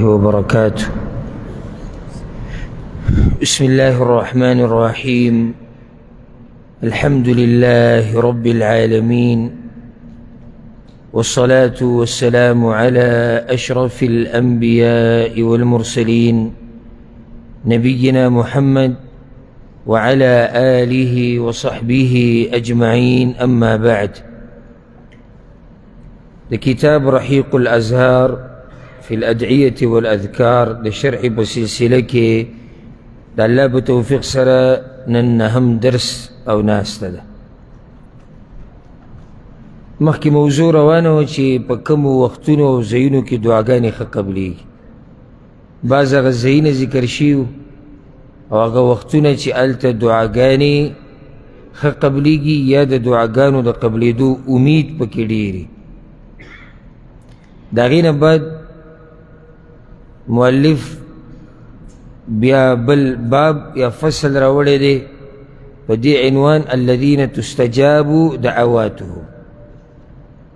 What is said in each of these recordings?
وبركاته. بسم الله الرحمن الرحيم. الحمد لله رب العالمين، والصلاة والسلام على أشرف الأنبياء والمرسلين، نبينا محمد وعلى آله وصحبه أجمعين، أما بعد. د کتاب رحیق الازهار فی الادعیة والاذکار د شرح په سلسله کې د الله په توفیق سره نن نهم درس او ناسته ده. مخکې موضوع روانه وه چې په کومو وختونو او ځایونو کې دعاګانې ښه قبلیږي. بعض هغه ځایونه ذکر شوي او هغه وختونه چې هلته دعاګانې ښه قبلیږي یا د دعاګانو د قبلېدو امید پکې ډېري. د هغې نه بعد مؤلف بیا بل باب یا فصل راوړی دی په دې عنوان الذین تستجاب دعواتهم،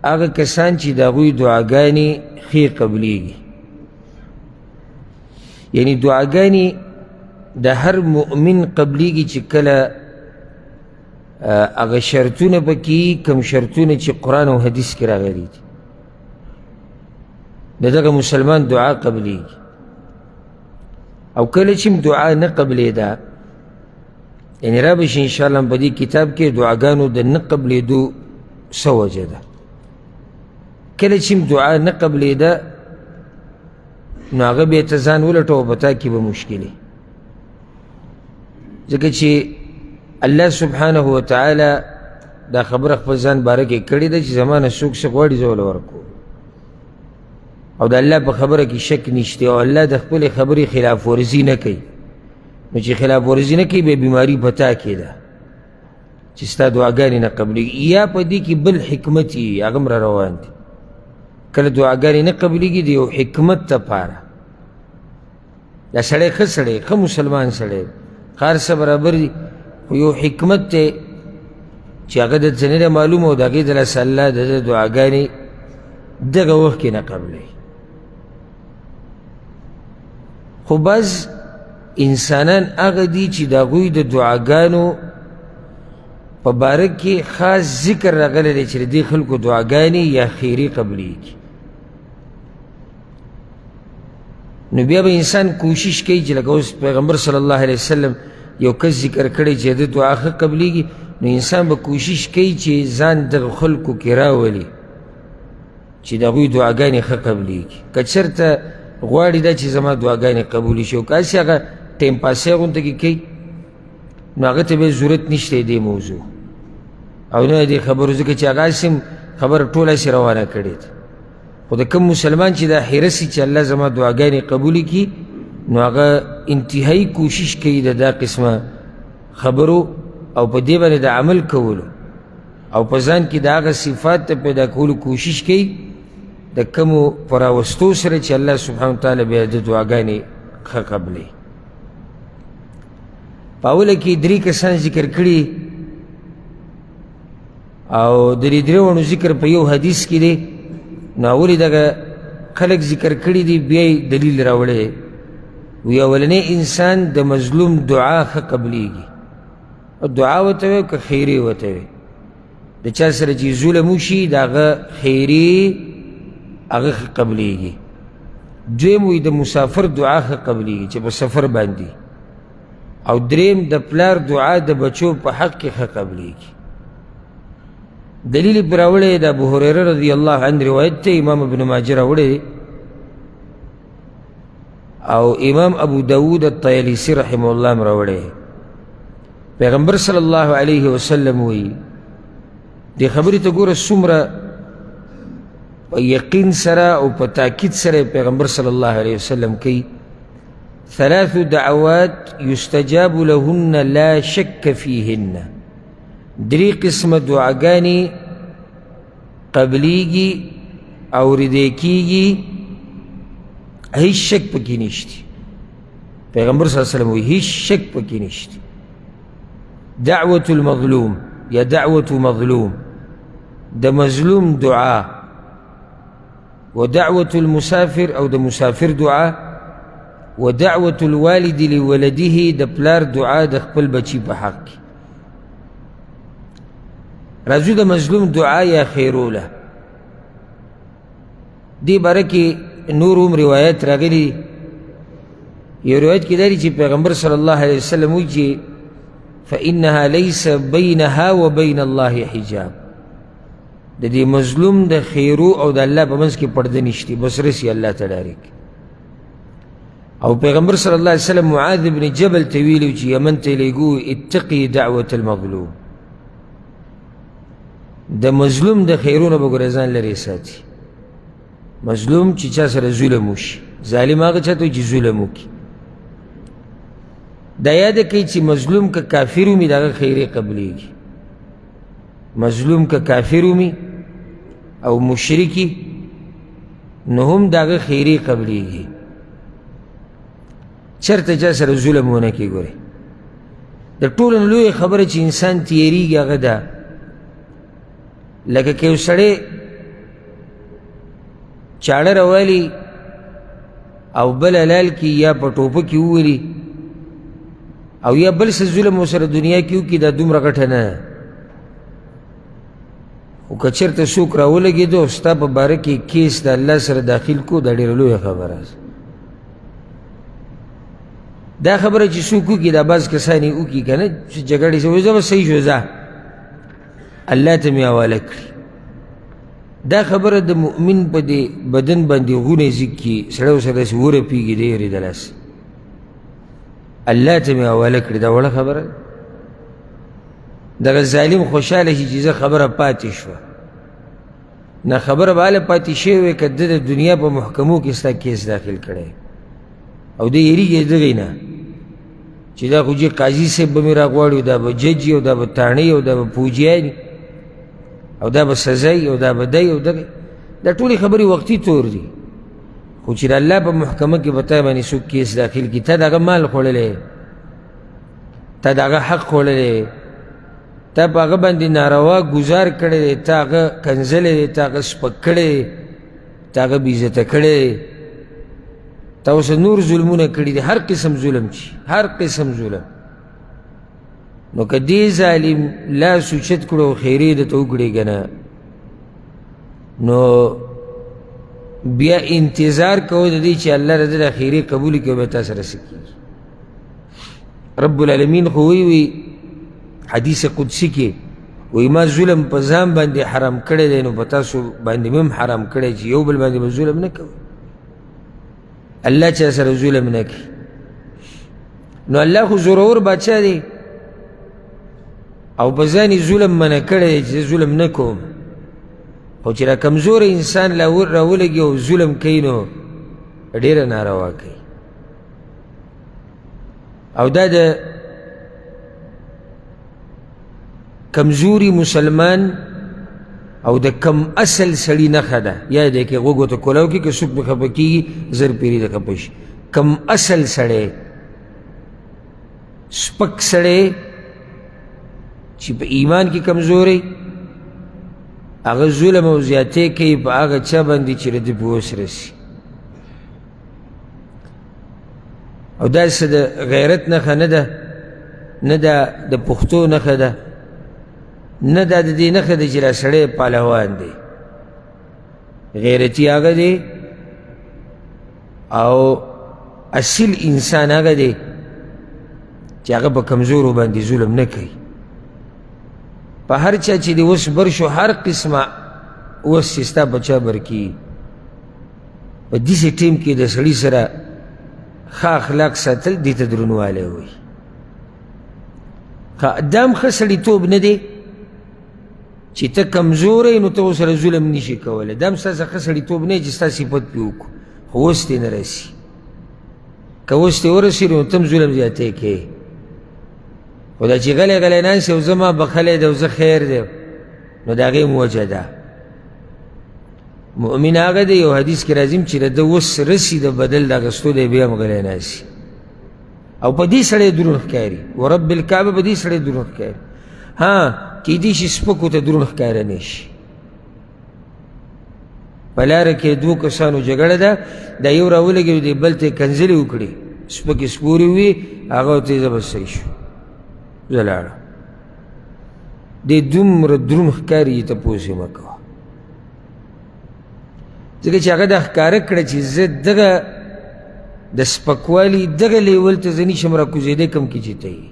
هغه کسان چې د هغوی دعاګانې ښې قبلیږي. یعنی دعاګانې د هر مؤمن قبلیږي چې کله هغه شرطونه پکې کم شرطونه چې قرآن او حدیث کې راغلي دي، د دغه مسلمان دعا قبلیږي. او کله چې دعا نه قبلېده، یعنې را به شي انشاءالله په دې کتاب کې دعاګانو د نه قبلېدو څه وجه ده. کله چې دعا نه قبلېده نو هغه بیا ته ځان ولټوه، په تا کې به مشکلې، ځکه چې الله سبحانه وتعالی دا خبره خپل ځان باره کې کړې ده چې زما نه څوک څه غواړي زه ورله ورکوم، او د الله په خبره کې شک نشته، او الله د خپلې خبرې خلاف ورزي نه کوي. نو چې خلاف ورزي نه کوي بیا بیماري په تا کې ده چې ستا دعاګانې نه قبلېږي، یا په دې کې بل حکمت یې هغه هم را روان دي. کله دعاګانې نه قبلېږي د یو حکمت دپاره، دا سړی ښه سړی، ښه مسلمان سړی، ښه هر څه برابر دي، خو یو حکمت دی چې هغه د څه نه دی معلوم، او د هغې د لاسه الله د ده دعاګانې دغه وخت کې نه قبلوي. خو بعض انسانان هغه دي چې د هغوی د دعاګانو په باره کې خاص ذکر راغلی دی چې د دې خلکو دعاګانې یا خیرې قبلیږي. نو بیا به انسان کوشش کوي چې لکه اوس پیغمبر صلی الله علیه وسلم یو کس ذکر کړی چې د دعا ښه قبلیږي، نو انسان به کوشش کوي چې ځان دغه خلکو کې راولي چې د هغوی دعاګانې ښه قبلیږي. که چېرته غواړي دا چې زما دعاګانې قبولې شي، او که هسې هغه ټایم پاسۍ غونته کې کوي، نو هغه ته بیا ضرورت نشته دې موضوع او نه دې خبرو، ځکه چې هغه هسې هم خبره ټوله هسې روانه کړې ده. خو د کوم مسلمان چې دا حرص چې الله زما دعاګانې قبولې کړي، نو هغه انتهایی کوشش کوي د دا قسمه خبرو او په دې باندې د عمل کولو او په ځان کې د هغه صفات ته پیدا کولو کوشش کوي د کومو په راوستو سره چې الله سبحانه وتعالی بیا د دعاګانې ښه قبلوي. په اوله کې درې کسان ذکر کړي او د دې درېواړو ذکر په یو حدیث کې دی. نو اولې دغه خلک ذکر کړي دي، بیا یې دلیل راوړی. وی اولنی انسان د مظلوم دعا ښه قبلیږي. دعا ورته وایي که خیرې ورته وایي، د چا سره چې ظلم وشي د هغه خیرې هغه ښه قبلیږي. دویم وایي د مسافر دعا ښه قبلیږي چې په سفر باندې، او دریم د پلار دعا د بچو په حق کې ښه قبلیږي. دلیل پر راوړی د ابو هریره رضی الله عنه روایت دی، امام ابن ماجه راوړی او امام ابو داود الطیالسی رحمه الله هم راوړی. پیغمبر صلی الله علیه وسلم وایي، دې خبرې ته ګوره څومره په یقین سره او په تاکید سره پیغمبر صلی الله علیه وسلم کوي، ثلاث دعوات یستجاب لهن لا شک فیهن. درې قسمه دعاګانې قبلیږي اوریدی کیږي، هیڅ شک پکې نشته. پیغمبر صلی الله علیه وسلم وایي هیڅ شک پکې نشته. دعوة المظلوم یا دعوة مظلوم، د مظلوم دعا. ودعوة المسافر او د مسافر دعا، ودعوة الوالد لولده د پلار دعا د خپل بچي په حق کې. راځو د مظلوم دعا یا خیروله. دې باره کې نور هم روایت راغلي. یو روایت کې دا دی چې پیغمبر صلی الله علیه وسلم وایي چې فإنها ليس بينها وبين الله حجاب. د دې مظلوم د خیرو او د الله په منځ کې پرده نشته، بس رسي الله ته ډایرک. او پیغمبر صلی الله علیه وسلم معاذ بن جبل ته ویلي چې یمن ته یې لېږو، اتقي دعوة المظلوم. د مظلوم د خیرو نه به ګوره ځان لرې ساتي. مظلوم چې چا سره ظلم وشي، ظالم هغه چا ته چې ظلم وکړي. دا یاده کوي چې مظلوم که کافر ومي د هغه خیرې قبلیږي. مظلوم که کافر ومي او مشرکي نو هم د هغه خیرې قبلیږي. چېرته چا سره ظلم ونه کړي. ګورې د ټولو نه لویه خبره چې انسان تېرېږي هغه ده، لکه که یو سړی چاړه راوالي او بل حلال کړي یا په ټوپک کې وولي او یا بل څه ظلم ورسره دنیا کې وکړي، دا دومره غټه نه ده. خو که چېرته څوک راولګېدو او ستا په باره کې کیس د الله سره داخل کړو، دا ډېره لویه خبره ده. دا خبره چې څوک وکړي، دا بعض کسان یې وکړي که نه چې جګړې سوې، زه به صحیح شو، ځه الله ته مې حواله کړي. دا خبره د مؤمن په دې بدن باندې غونی زیږ کړي، سړی ورسره داسې ورپېږي، دی یې د لاسه الله ته مې حواله کړي. دا وړه خبره ده. دغه ظالم خوشحاله شي چې زه خبره پاتې شوه. نه، خبره به هله پاتې شوې وی که ده د دنیا په محکمو کې ستا کیس داخل کړی او دی یېرېږي دغې نه چې دا خو جې قاضي صاحب به مې راغواړي، دا به جج او دا به تاڼې او دا به پوجیان او دا به سزا او دا به دی او دغه. دا ټولې خبرې وقتي طور دي، خو چې د الله په محکمه کې به تا باندې څوک کیس داخل کړي، تا د هغه مال خوړلی، تا د هغه حق خوړلی، تا په هغه باندې ناروا ګزار کړی دی، تا هغه کنځلی دی، تا هغه سپک کړی دی، تا هغه بېعزته کړی دی، تا اوس نور ظلمونه کړي دي، هر قسم ظلم چې هر قسم ظلم. نو که دې ظالم لاس اوچت کړو خیرې درته وکړې که نه، نو بیا انتظار کوه د دې چې الله د ده د خیرې قبولې کړي، بیا تا سره څه کېږي. رب العالمین خو وایي حدیث قدسي کې وایي ما ظلم په ځان باندې حرام کړی دی، نو په تاسو باندې مې هم حرام کړی چې یو بل باندې به ظلم نه کوئ. الله چا سره ظلم نه کوي. نو الله خو زورور بادشاه دی او په ځان یې ظلم منع کړی دی چې ظلم نه کوم، خو چې را کمزوری انسان لا راولګي او ظلم کوي نو ډېره ناروا کوي. او دا د کمزوري مسلمان او د کم اصل سړي نښه ده. یا دی کې غوږ ورته کولاو کړي که څوک پرې خفه کېږي زر پېرې د خفه شي. کم اصل سړی، سپک سړی چې په ایمان کې کمزوری، هغه ظلم او زیاتی کوي په هغه چا باندې چې د ده په وس رسي. او دا څه د غیرت نښه نه ده، نه دا د پښتو نښه ده، نه دا د دې نښه ده چې دا سړی پهلوان دی. غیرتي هغه دی او اصیل انسان هغه دی چې هغه په کمزورو باندې ظلم نه کوي. په هر چا چې دې وس بر شو، هر قسمه وس چې ستا په چا بر کېږي، په داسې ټیم کې د سړي سره ښه اخلاق ساتل دې ته درونوالی وایي. دا هم ښه سړیتوب نه دی چې ته کمزوری نو ته ورسره ظلم نشي کولی. دا هم ستا څخه ښه سړیتوب نه دی چې ستا صفت پرې وکړو، خو وس دې نه رسي. که وس دې ورسېږي نو ته هم ظلم زیاتی کوې. خو دا چې غلی غلی ناست او زه ما بخښلی دی او زه خیر دی، نو د هغې هم وجه ده. مؤمن هغه دی، یو حدیث کې راځي چې د ده وس رسي د بدل د اخیستو دی، بیا هم غلی ناست او په دې سړی درون ښکاري. ورب الکعبه په دې سړی درون ښکاري. ها کیدای شي سپکو ته درون ښکاره نه شي. په لاره کې دوو کسانو جګړه ده، دا یو راولګېد، دی بل ته یې کنځلې وکړې، سپکې سپورې وي، هغه ورته یې زه به صحیح شو، زه لاړم. دی دومره دروند ښکاري چې تپوس یې مه کوه، ځکه چې هغه دا ښکاره کړه چې زه دغه د سپکوالي دغه لیول ته زه نشم راکوزېدی کوم کې چې ته یې.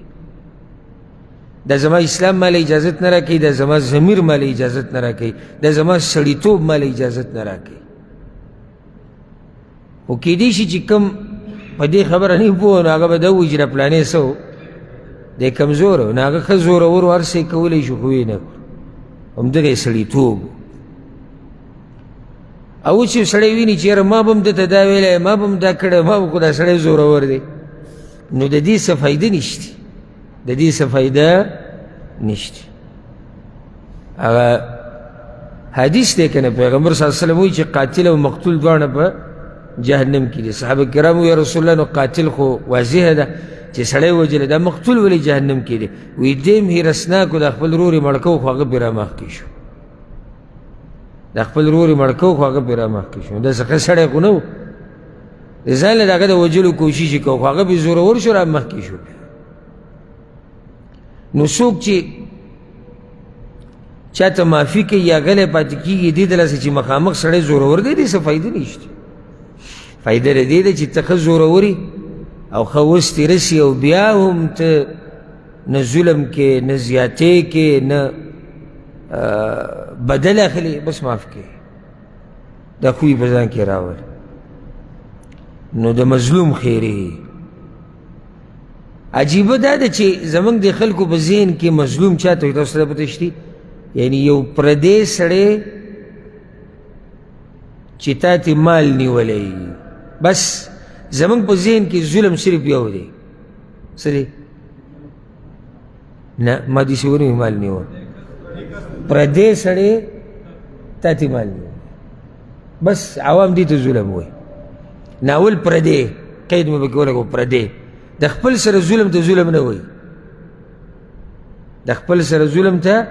دا زما اسلام ماله اجازت نه راکوي، دا زما ضمیر ماله اجازت نه راکوي، دا زما سړیتوب ماله اجازت نه راکوي. خو کېدای شي چې کوم په دې خبره نه پوه، نو هغه به دا ووایي چې دا پلانی څه و، دی کمزور و، نو هغه ښه زورور و، هر څه یې کولی شو، خو یې نه کړو. همدغه یې سړیتوب. او چې سړی ویني چې یاره ما به هم ده ته دا ویلی، ما به هم دا کړی، ما به، خو دا سړی زورور دی، نو د دې څه فایده نشته، د دې څه فایده نشته. هغه حدیث دی که نه، پیغمبر صلی الله علیه وسلم وایي چې قاتل او مقتول دواړه په جهنم کې دي. صحابه کرام وایي یا رسول الله، نو قاتل خو واضح ده چې سړی وژلی، دا مقتول ولې جهنم کې دی؟ وایي دی هم هېرسناک و، د خپل ورور یې مړ کړو، خو هغه پرې رامخکې شو، د خپل ورور یې مړ کړو، خو هغه پرې رامخکې شو. داسې ښه سړی خو نه و، د ځان له د هغه د وژلو کوشش یې کوو، خو هغه پرې زورور شو، رامخکې شو. نو څوک چې چاته معافي کوي یا غلی پاتې کېږي، دې دلاسه چې مخامخ سړی زورور دی، دې څه فایده نشته. فایده د دې ده چې ته ښه زورور او ښه وس دې رسي، او بیا هم ته نه ظلم کې، نه زیاتې کې، نه بدل اخلي، بس معاف کې، دا خوی په ځان کې راول. نو د مظلوم خیرې عجیبه دا ده چې زمونږ د خلکو په ذهن کې مظلوم چاته وایي، تاسو ته پته شتي؟ یعنی یو پردی سړی چې تا ته مال نیولی، بس زمونږ په ذهن کې ظلم صرف یو دی. څه دی؟ نه، ما داسې ونه ویل مال نیول، پردی سړی تا ته مال نیولی، بس عوام دې ته ظلم وایي. ناول پردی قید مې پکې ولګو، پردی د خپل سره ظلم ته ظلم نه وایي، د خپل سره ظلم ته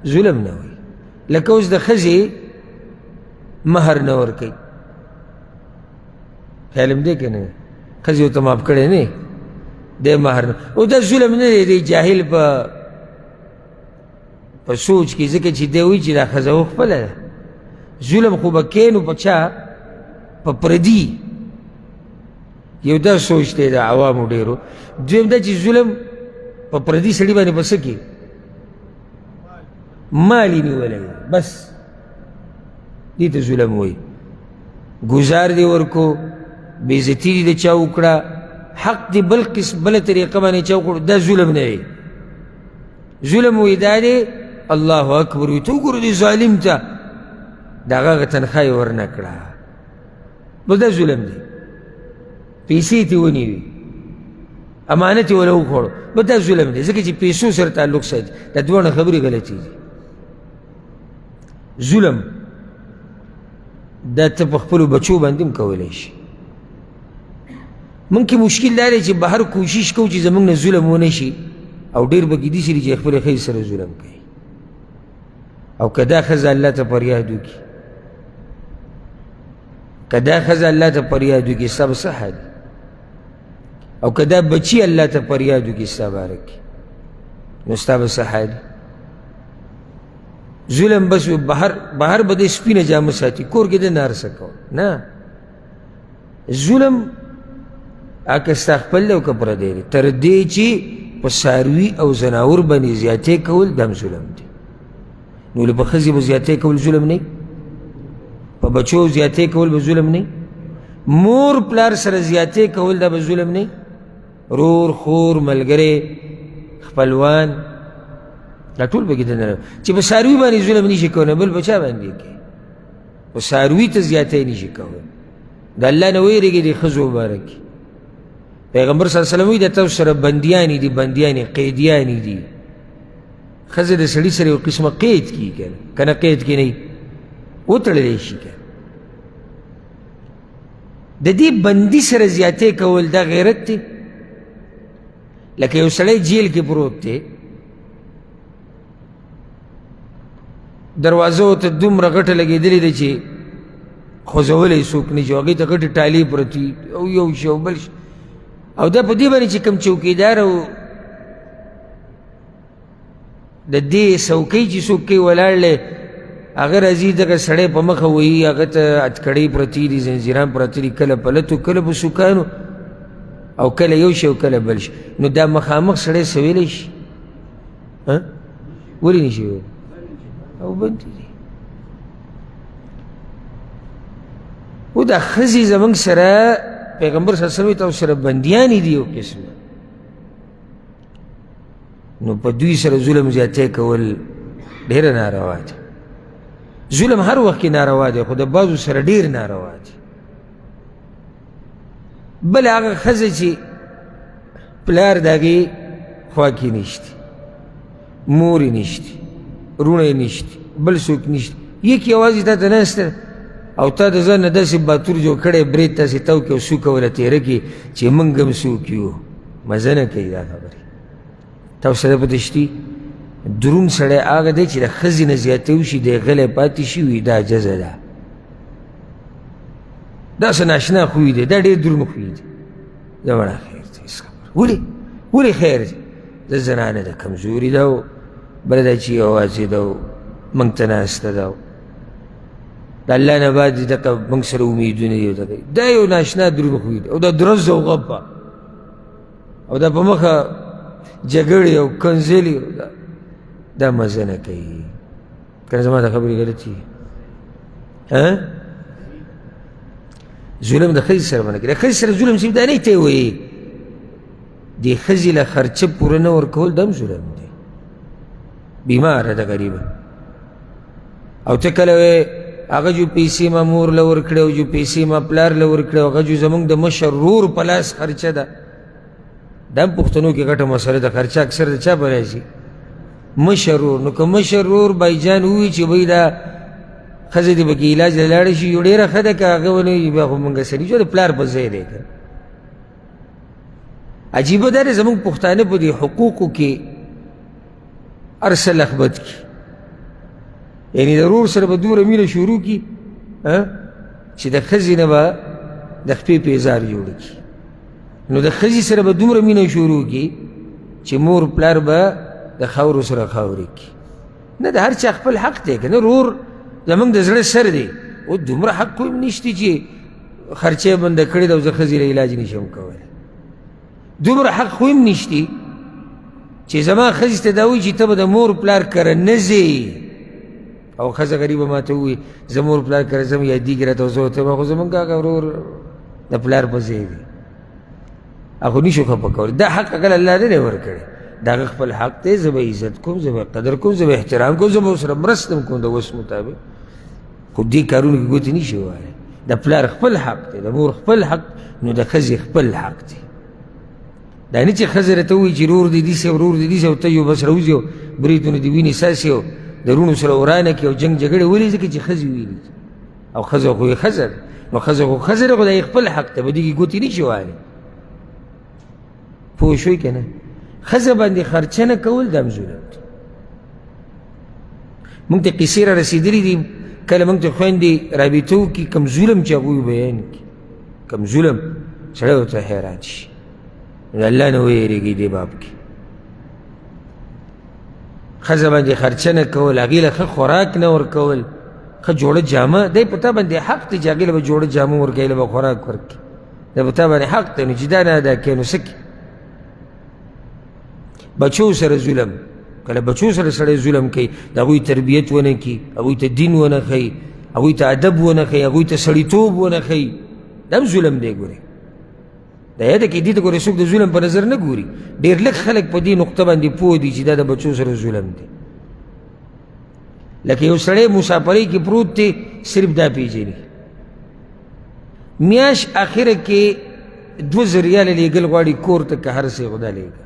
ظلم نه وایي. لکه اوس د ښځې مهر نه ورکوي، خیال هم دی که نه؟ ښځې ورته معاف کړی نه دی مهر نه، او دا ظلم نه دی، دی جاهل په سوچ کې، ځکه چې دی وایي چې دا ښځه وخپله ده. ظلم خو به کوې نو په چا؟ په پردي. یو دا سوچ دی د عوامو ډېرو. دویم دا چې ظلم په پردي سړي باندې په څه کې؟ مال یې نیولی، بس دې ته ظلم وایي. ګزار دې ورکو، بېعزتي دې د چا وکړه، حق دې بل قسم بله طریقه باندې چا وکړو، دا ظلم نه دی. ظلم وایي دا دی، الله اکبر وایي، ته وګوره دې ظالم ته، د هغه هغه تنخوا یې ورنه کړه، بس دا ظلم دی. پیسې یې ترې ونیوې، امانت یې وله وخوړو، بس دا ظلم دی، ځکه چې پیسو سره تعلق ساتي. دا دواړه خبرې غلطې دي. ظلم دا ته په خپلو بچو باندې هم کولی شي. موږ کې مشکل دا دی چې بهر کوشش کوو چې زموږ نه ظلم ونه شي، او ډېر پکې داسې دي چې خپلې ښځې سره ظلم کوي. او که دا ښځه الله ته فریاد وکړي، که دا ښځه الله ته فریاد وکړي، ستا به څه حال؟ او که دا بچي الله ته فریاد وکړي ستا باره کې، نو ستا به څه حال؟ ظلم بس بهر به دې سپینه جامه ساتي، کور کې دې نه هر څه کوه. نه، ظلم که ستا خپل دی او که پردی دی، تر دې چې په څاروي او ځناور باندې زیاتی کول دا هم ظلم دی. نو له په ښځې به زیاتی کول ظلم نه، په بچو زیاتی کول به ظلم نه، مور پلار سره زیاتی کول دا به ظلم نه، رور خور ملګری خپلوان دا ټول پکې دننه چې په څاروي باندې ظلم نشي کولی، بل په چا باندې کوي؟ په څاروي ته زیاتی نشي کولی. د الله نه ویرېږي د ښځو مبارک. پیغمبر صلی الله علیه وسلم وایي د تاسو سره بندیانې دي، بندیانې قیدیانې دي. ښځه د سړي سره یو قسمه قید کیږي، که نه قید کې نه وتړلی شي. که د دې بندي سره زیاتی کول دا غیرت دی. لکه یو سړی جیل کې پروت دی، دروازه ورته دومره غټه لګېدلې ده چې خوځولی څوک نه شي، هغې ته غټې ټالې پرتې او یو شی او بل شي. او دا په دې باندې چې کوم چوکیدار او د دې څوکۍ چې څوک کوي ولاړ دی، هغه راځي دغه سړی په مخه وهي، هغه ته اتکړۍ پرتې دي، زنځیران پراته دي، کله په لتو کله په سوکانو او کله یو شی او کله بل شي. نو دا مخامخ سړی څه ویلی شي؟ ولې نشي ویلی؟ او بندي دي. او دا ښځې زموږ سره پیغمبر صلی الله علیه وسلم تاسو سره بندیانې دي یو قسمه، نو په دوی سره ظلم زیاتی کول ډېره ناروا ده. ظلم هر وخت کې ناروا دی، خو د بعضو سره ډېر ناروا دی. بله هغه ښځه چې پلار د هغې خوا کې نشته، مور یې نشته، وروڼه یې نشته، بل څوک نشته، یکې یوازې تا ته ناسته او تا د ځان نه داسې باتور جوړ کړی، برېت داسې تاو کړي او سوکه وله تېره کړي چې موږ هم څوک یو، مزه نه کوي دا خبرې. تاسو سره پته شتي درون سړی هغه دی چې د ښځې نه زیاتی وشي، دی غلی پاتې شي، وي دا جزه ده، دا څه ناشنا خوی دی، دا ډېر درون خوی دی. زموږ خیر دی، هېڅ خبره. ولې ولې خیر دی؟ د زنانه ده، کمزوري ده، او بله دا چې یوازې ده او موږ ته ناسته ده، د الله نه بعد دغه موږ سره امیدونه دي. دغه دا یو ناشنا درون خوی دی، او دا درز او غپه او دا په مخه جګړې او کنځلې دا مزه نه کوي. که نه زما دا خبرې غلطي؟ ظلم د ښځې سره باندې کوي. د ښځې سره ظلم صرف دا نه ته وایي، د ښځې له خرچه پوره نه ورکول دا هم ظلم دی. بیماره ده غریبه، او ته کله وایې هغه جو پیسې ما مور له ورکړې او جو پیسې ما پلار له ورکړې او هغه جو زموږ د مشر ورور په لاس خرچه ده. دا هم پښتنو کې غټه مسله ده، خرچه اکثر د چا په راځي؟ مشر ورور. نو که مشر ورور بایجان ووایي چې بھئی دا ښځه دې پکې علاج له لاړه شي، یو ډېره ښه ده. که هغه ونه وي بیا خو موږ سړي شو، د پلار په ځای دی. که عجیبه دا ده زموږ پښتانه په دې حقوقو کې هر څه لخبط کړي، یعنې د ورور سره به دومره مینه شروع کړي چې د ښځې نه به د خپې پیزار جوړ کړي. نو د ښځې سره به دومره مینه شروع کړي چې مور پلار به د خاورو سره خاورې کړي. نه، د هر چا خپل حق دی که نه. ورور زموږ د زړه سر دی، او دومره حق خو هم نشته چې خرچه یې بنده کړې ده او زه ښځې له علاج نشم کولی. دومره حق خو هم نشته چې زما ښځې ته دا وایي چې ته به د مور پلار کره نه ځې، او ښځه غریبه ما ته ووایي زه مور پلار کره ځم، یادېږي راته، زه ورته وایم خو زموږ هغه ورور د پلار په ځای دی، هغه نشو خفه کولی. دا حق هغه الله نه دی ورکړی، د هغه خپل حق دی. زه به عزت کوم، زه به قدر کوم، زه به احترام کوم، زه به ورسره مرسته هم کوم د وس مطابق، خو دې کارونو کې ګوتې نشي وهلی. د پلار خپل حق دی، د مور خپل حق، نو د ښځې خپل حق دی. دا نه چې ښځه راته ووایي چې ورور دې داسې ورور دې داسې، او ته یو بس راوځي او برېتونه دې وینې څاڅي او د وروڼو سره ورانه کړي او جنګ جګړې. ولې؟ ځکه چې ښځې ویلي دي، او ښځه خو یې ښځه ده، نو ښځه خو ښځه ده، خو دا یې خپل حق دی، په دې کې ګوتې نه شي وهلی. پوه شوئ که نه؟ ښځه باندې خرچه نه کول دا هم ظلم دی. موږ ته قصې را رسېدلي دي، کله موږ ته خویندې رابطه وکړي، کوم ظلم چې هغوی بیان کړي، کوم ظلم سړی ورته حیران شي. نو الله نه ویرېږي دې باب کې. ښځه باندې خرچه نه کول، هغې له ښه خوراک نه ورکول، ښه جوړه جامه دی په تا باندې حق دی چې هغې له به جوړه جامه ورکوي، له به خوراک ورکړي، دا په تا باندې حق دی. نو چې دا نه ادا کوې نو څه کوې؟ بچو سره ظلم، کله بچو سره سړی ظلم کوي، د هغوی تربیت ونه کړي، هغوی ته دین ونه ښیي، هغوی ته ادب ونه ښیي، هغوی ته سړیتوب ونه ښیي، دا هم ظلم دی. ګورې دا یاده کړئ، دې ته ګورې څوک د ظلم په نظر نه ګوري. ډېر لږ خلک په دې نقطه باندې پوه دي چې دا د بچو سره ظلم دی. لکه یو سړی مسافرۍ کې پروت دی، صرف دا پېژني، میاش اخره کې 2000 ریاله لېږل غواړي کور ته، که هر څه خو دا لېږه.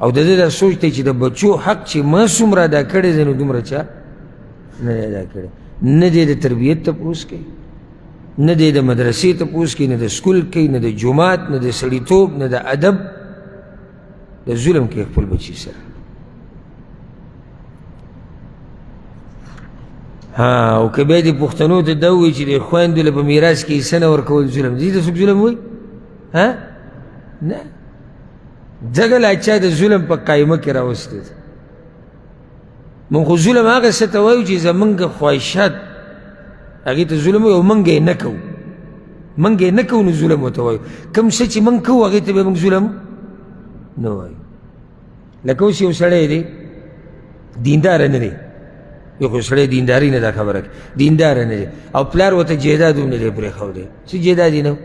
او د ده دا سوچ دی چې د بچو حق چې ما څومره ادا کړی دی نو دومره چا نه دی ادا کړی. نه دی د تربیت تپوس کوي، نه دی د مدرسې تپوس کوي، نه د سکول کوي، نه د جومات، نه د سړیتوب، نه د ادب. د ظلم کوي خپل بچي سره. ها، او که بیا دې پښتنو ته دا ووایي چې د خویندو له په میراث کې حصه نه ورکول ظلم دی، ته څوک ظلم وایي؟ ها نه، دغه لا چا د ظلم په قایمه کې راوستی دی. مونږ خو ظلم هغه څه ته وایو چې زمونږ خواهشات هغې ته ظلم وایو او مونږ یې نه کوو، مونږ یې نه کوو نو ظلم ورته وایو. کوم څه چې مونږ کوو هغې ته بیا مونږ ظلم نه وایو. لکه اوس یو سړی دی دینداره نه دی، یو خو سړی دینداري نه دا خبره کوي، دینداره نه دی او پلار ورته جایداد هم نه دی پرېښودی، څه جایداد یې نه،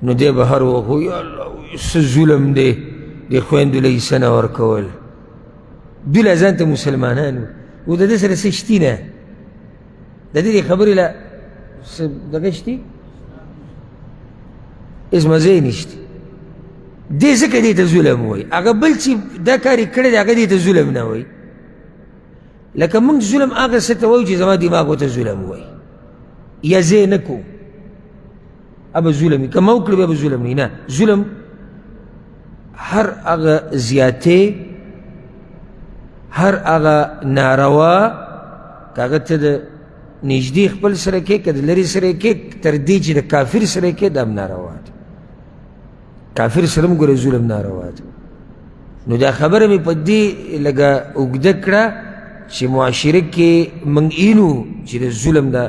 نو دی به هر وخت وایي یا الله څه ظلم دی د خویندو له حصه نه ورکول. دوی لا ځان ته مسلمانان وو، د ده سره څه شتي نه، د دې خبرې لا څه دغه شتي هېڅ مزه یې نشته. دې ځکه دې ته ظلم وایي. هغه بل چې دا کار یې کړی دی هغه دې ته ظلم نه وایي. لکه موږ ظلم هغه څه ته وایو چې زما دماغ ورته ظلم وایي، یا زه یې نه کوم به ظلم وي، که ما وکړو بیا به ظلم نه. نه، ظلم هر هغه زیاتې، هر هغه ناروا که هغه ته د نږدې خپل سره کې که د لرې سره کې تر دې چې د کافر سره کې، دا هم ناروا ده. کافر سره هم ګوره ظلم ناروا ده. نو دا خبره مې په دې لږه اوږده کړه چې معاشره کې موږ اینو چې د ظلم دا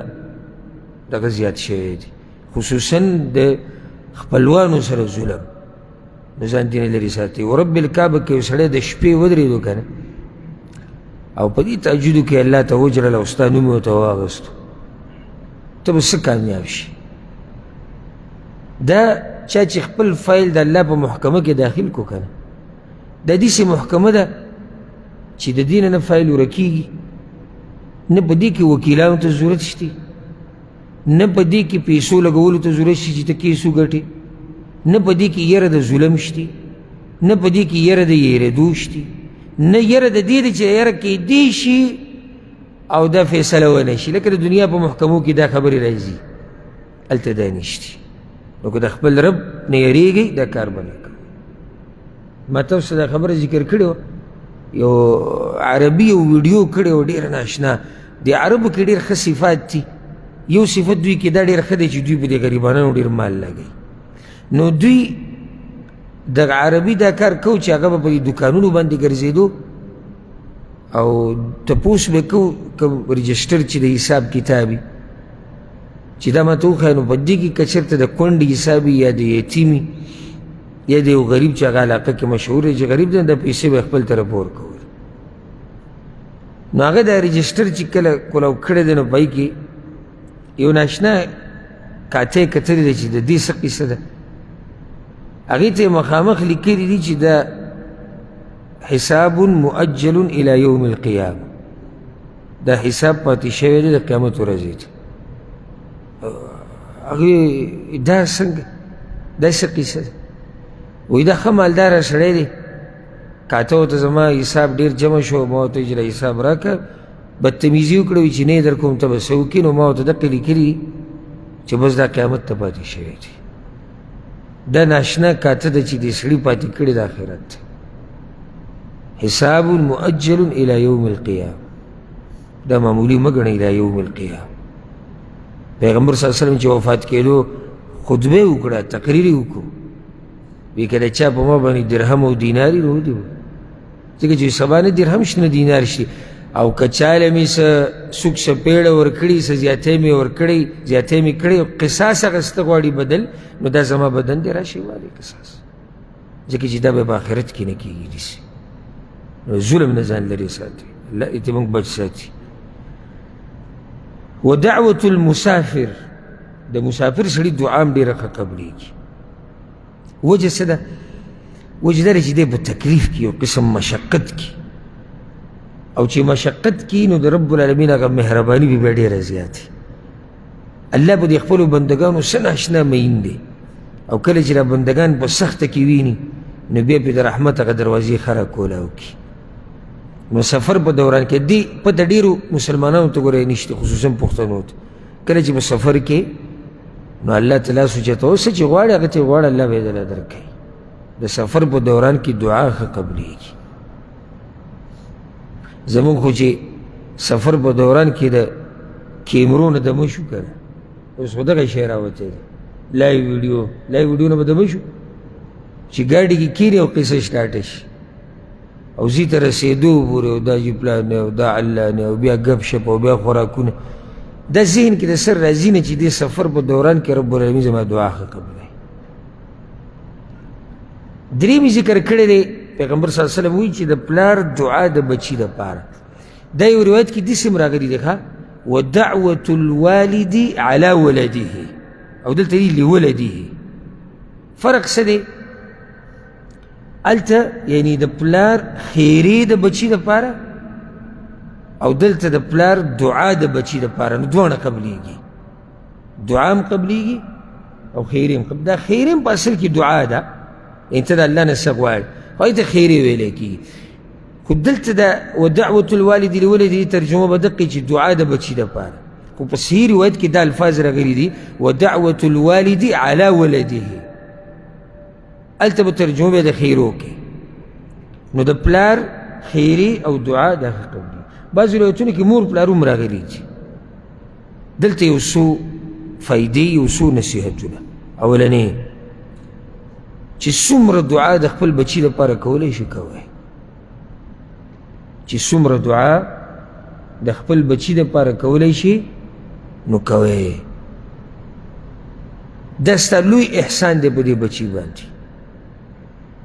دغه زیات شوی دی، خصوصا د خپلوانو سره ظلم. نو ځان دې نه لرې ساتي. ورب الکعبه کې یو سړی د شپې ودرېدو که نه، او په دې تهجدو کې الله ته وژړل او ستا نوم یې ورته واغستو، ته به څه کامیاب شي؟ دا چا چې خپل فایل د الله په محکمه کې داخل کو که نه، دا داسې محکمه ده چې د دې نه نه فایل ورکېږي، نه په دې کې وکیلانو ته ضرورت شته، نه په دې کې پیسو لګولو ته ضرورت شي چې ته کیس وګټې، نه په دې کې یره د ظلم شته، نه په دې کې یره د یېرېدو شته، نه یره د دې ده چې یره کېدی شي او دا فیصله ونه شي. لکه د دنیا په محکمو کې دا خبرې راځي، هلته دا نشته. نو که د خپل رب نه یېرېږئ دا کار به نه کوئ. ما تاسو ته دا خبره ذکر کړې وه، یو عربي یو ویډیو کړې وه ډېره ناشنا. د عربو کې ډېر ښه صفات دي. یو صفت دوی کې دا ډېر ښه دی چې دوی په دې غریبانانو ډېر مال لګوي. نو دوی د عربي دا کار کو چې هغه به په دې دوکانونو باندې ګرځېدو او تپوس به کو کوم رجسټر چې د حساب کتاب وي چې دا ماته وښایه، نو په دې کې که چېرته د کونډې حساب وي یا د یتیمي یا د یو غریب چې هغه علاقه کې مشهور دی چې غریب دی، دا پیسې به خپل طرف ورکول. نو هغه دا رجسټر چې کله کولاو کړی دی، نو په هغې کې یو ناشنا کاته یې کتلې ده چې د دې څه قصه ده. هغې ته یې مخامخ لیکلي دي چې دا حساب مؤجل الی یوم القیامه، دا حساب پاتې شوی دی د قیامت ورځې ته. هغې دا څنګه، دا څه قصه ده؟ وایي دا ښه مالداره سړی دی، کاته ورته زما حساب ډېر جمع شو، ما ورته ویل چې دا حساب راکړه. بدتمیزي وکړه، وایي چې نه یې در کوم، ته به څه وکړې؟ نو ما ورته دقې لیکلي چې بس دا قیامت ته پاتې شوی دی. دا ناشنا کاته ده چې دې سړي پاتې کړې د آخرت ته. حساب مؤجل الی یوم القیامه، دا معمولي مه ګڼئ، الی یوم القیامه. پیغمبر صلی الله علیه وسلم چې وفات کېدو خطبه یې وکړه، تقریر یې وکړو، وی که د چا په ما باندې درهم او دینار یې نو ودی، ځکه چې سبا نه درهم شته نه دینار شي، او که چا له مې څه څوک څپېړه ورکړي، څه زیاتی مې ورکړی، زیاتی مې کړی، قصاص اخیسته غواړي بدل، نو دا زما بدن دی، راشي والي قصاص، ځکه چې دا به په آخرت کې نه کېږي داسې. نو ظلم نه ځان لرې ساتي، الله دې ترې موږ بچ ساتي. ودعوة المسافر، د مسافر سړي دعا هم ډېره ښه قبلېږي. وجه څه ده؟ وجه دا ده چې دی په تکلیف کې یو قسم مشقت کې، او چې مشقت کې نو د رب العالمین هغه مهرباني به بیا ډېره زیاته. الله په دې خپلو بندګانو څه ناشنا مین دی، او کله چې دا بندګان په سخته کې ویني نو بیا پرې د رحمت هغه دروازې ښه راکولاو کړي. نو سفر په دوران کې دې پته ډېرو مسلمانانو ته ګوره نشته، خصوصا پښتنو ته. کله چې په سفر کې نو الله ته لاس اوچتوه، څه چې غواړې هغه ته غواړه، الله به یې درله درکوي. د سفر په دوران کې دعا ښه قبلېږي. زموږ خو چې سفر په دوران کې د کیمرو نه دمه شو که نه؟ اوس خو دغه شی راوتی دی، لایو ویډیو، لایو ویډیو نه به دمه شو چې ګاډي کې کښېني او قصه سټارټه شي او ځي ته رسېدو پورې، او دا جي پلان دی او دا الله دی او بیا ګپ شپ او بیا خوراکونه، دا ذهن کې د سر راځي نه چې دې سفر په دوران کې رب العالمین زما دعا ښه قبلوي. درېیم ذکر کړی دی پیغمبر صلی الله علیه وسلم وایي چې د پلار دعا د بچي دپاره. دا یو روایت کې داسې هم راغلي دی، ښه، ودعوة الوالد على ولده، او دلته دي لولده. فرق څه دی؟ هلته یعنی د پلار خیرې د بچي دپاره او دلته د پلار دعا د بچي دپاره، نو دواړه قبلیږي، دعا هم قبلیږي او خیرې هم قبلیږي. دا خیرې هم په اصل کې دعا ده، یعنی ته د الله نه څه غواړې، خو هلته خیرې ویلی کېږي. خو دلته د ودعوة الوالد لولده ترجمه به دقې چې دعا د بچي دپاره، خو په صحیح روایت کې دا الفاظ راغلي دي ودعوة الوالد على ولده، هلته به ترجمه بیا د خیرو کې. نو د پلار خیرې او دعا د هغه قبلي. بعضې روایتونو کې مور پلار هم راغلي دي. دلته یو څو فایدې، یو څو نصیحتونه. اولنی چې څومره دعا د خپل بچي لپاره کولی شي کوی، چې څومره دعا د خپل بچي لپاره کولی شي نو کوی. دا ستا لوی احسان دی په دې بچي باندې،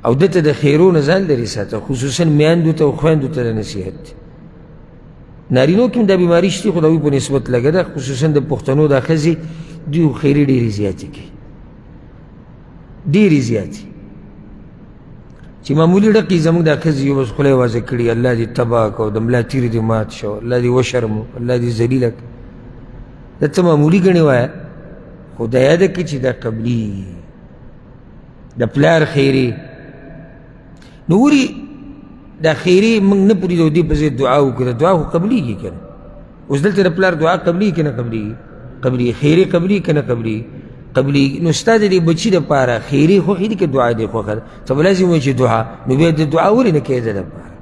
او ده ته د خیرو نه ځان لرې ساته، خصوصا میندو ته او خویندو ته د نصیحت دی. نارینو کې هم دا بیماري شته، خو د هغوی په نسبت لږه ده، خصوصا د پښتنو دا ښځې دوی خیرې ډېرې زیاتې کوي، ډېرې زیاتې، چې معمولي ډکې زموږ دا ښځې یو بس خوله یې وازه کړي، الله دې تباه کړه، د ملا تیر دې مات شو، الله دې وشرمو، الله دې ذلیله کړه. دا ته معمولي ګڼې وایه، خو دا یاده کړه چې دا قبلي د پلار خیرې. نو وري دا خیرې موږ نه پرېږدو، دې په ځای دعا وکړو، دعا خو قبلېږي که نه؟ اوس دلته د پلار دعا قبلېږي که نه قبلېږي؟ قبلېږي. خیرې قبلېږي که نه قبلېږي؟ قبلېږي. نو ستا د دې بچي دپاره خیرې خوښې دي که دعا دې خوښه ده؟ ته به لازم وایې چې دعا، نو بیا د دعا ولې نه کوې د دپاره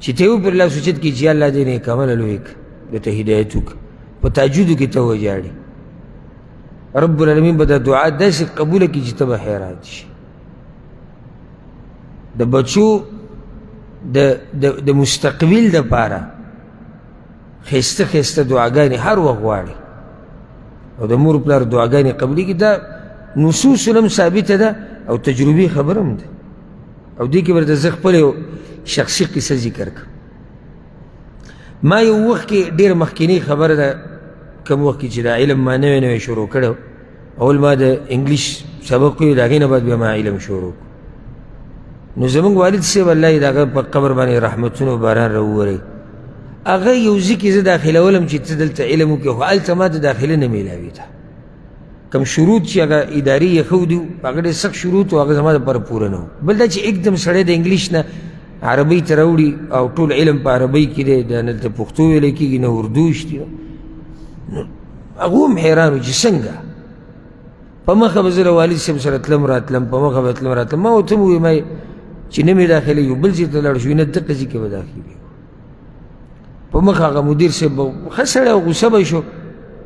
چې ته یې پر لاس اوچت کړي چې الله دې نیک عمله لوی کړه، ده ته هدایت وکړه، په تهجدو کې ته وژاړې، رب العالمین به دا دعا داسې قبوله کړي چې ته به حیران شي. د بچو د مستقبل دپاره ښایسته ښایسته دعاګانې هر وخت غواړي، او د مور پلار دعاګانې قبلېږي. دا نصوص هم ثابته ده او تجربې خبره هم ده. او دې کې ورته زه خپله یو شخصي قصه ذکر کړم. ما یو وخت کې ډېره مخکینۍ خبره ده، کوم وخت کې چې دا علم ما نوی نوی شروع کړی، اول ما د انګلیش سبق ویو، د هغې نه بعد بیا ما علم شروع کړو. نو زموږ والد صاحب الله یې د هغه په قبر باندې رحمتونه باران راووري، هغه یو ځای کې زه داخلولم چې ته دلته علم وکړې، خو هلته ما ته داخله نه میلاوېده. کوم شروط چې هغه ادارې یې ښودي وو، هغه ډېر سخت شروط وو، هغه زما دپاره پوره نه وو. بل دا چې اکدم سړی د انګلیش نه عربۍ ته راوړي او ټول علم په عربۍ کې دی، دا نه دلته پښتو ویلی کېږي نه اردو شته. نو هغه هم حیران و چې څنګه. په مخه به زه له والد صاحب سره تلم راتلم، په مخه به تلم راتلم. ما ورته وویل، ما چې نه مې داخلېږي بل ځای ته لاړ شو، نه دقه ځای کې به داخلېږي. په مخه هغه مدیر صاحب به ښه سړی و، غوسه به شو،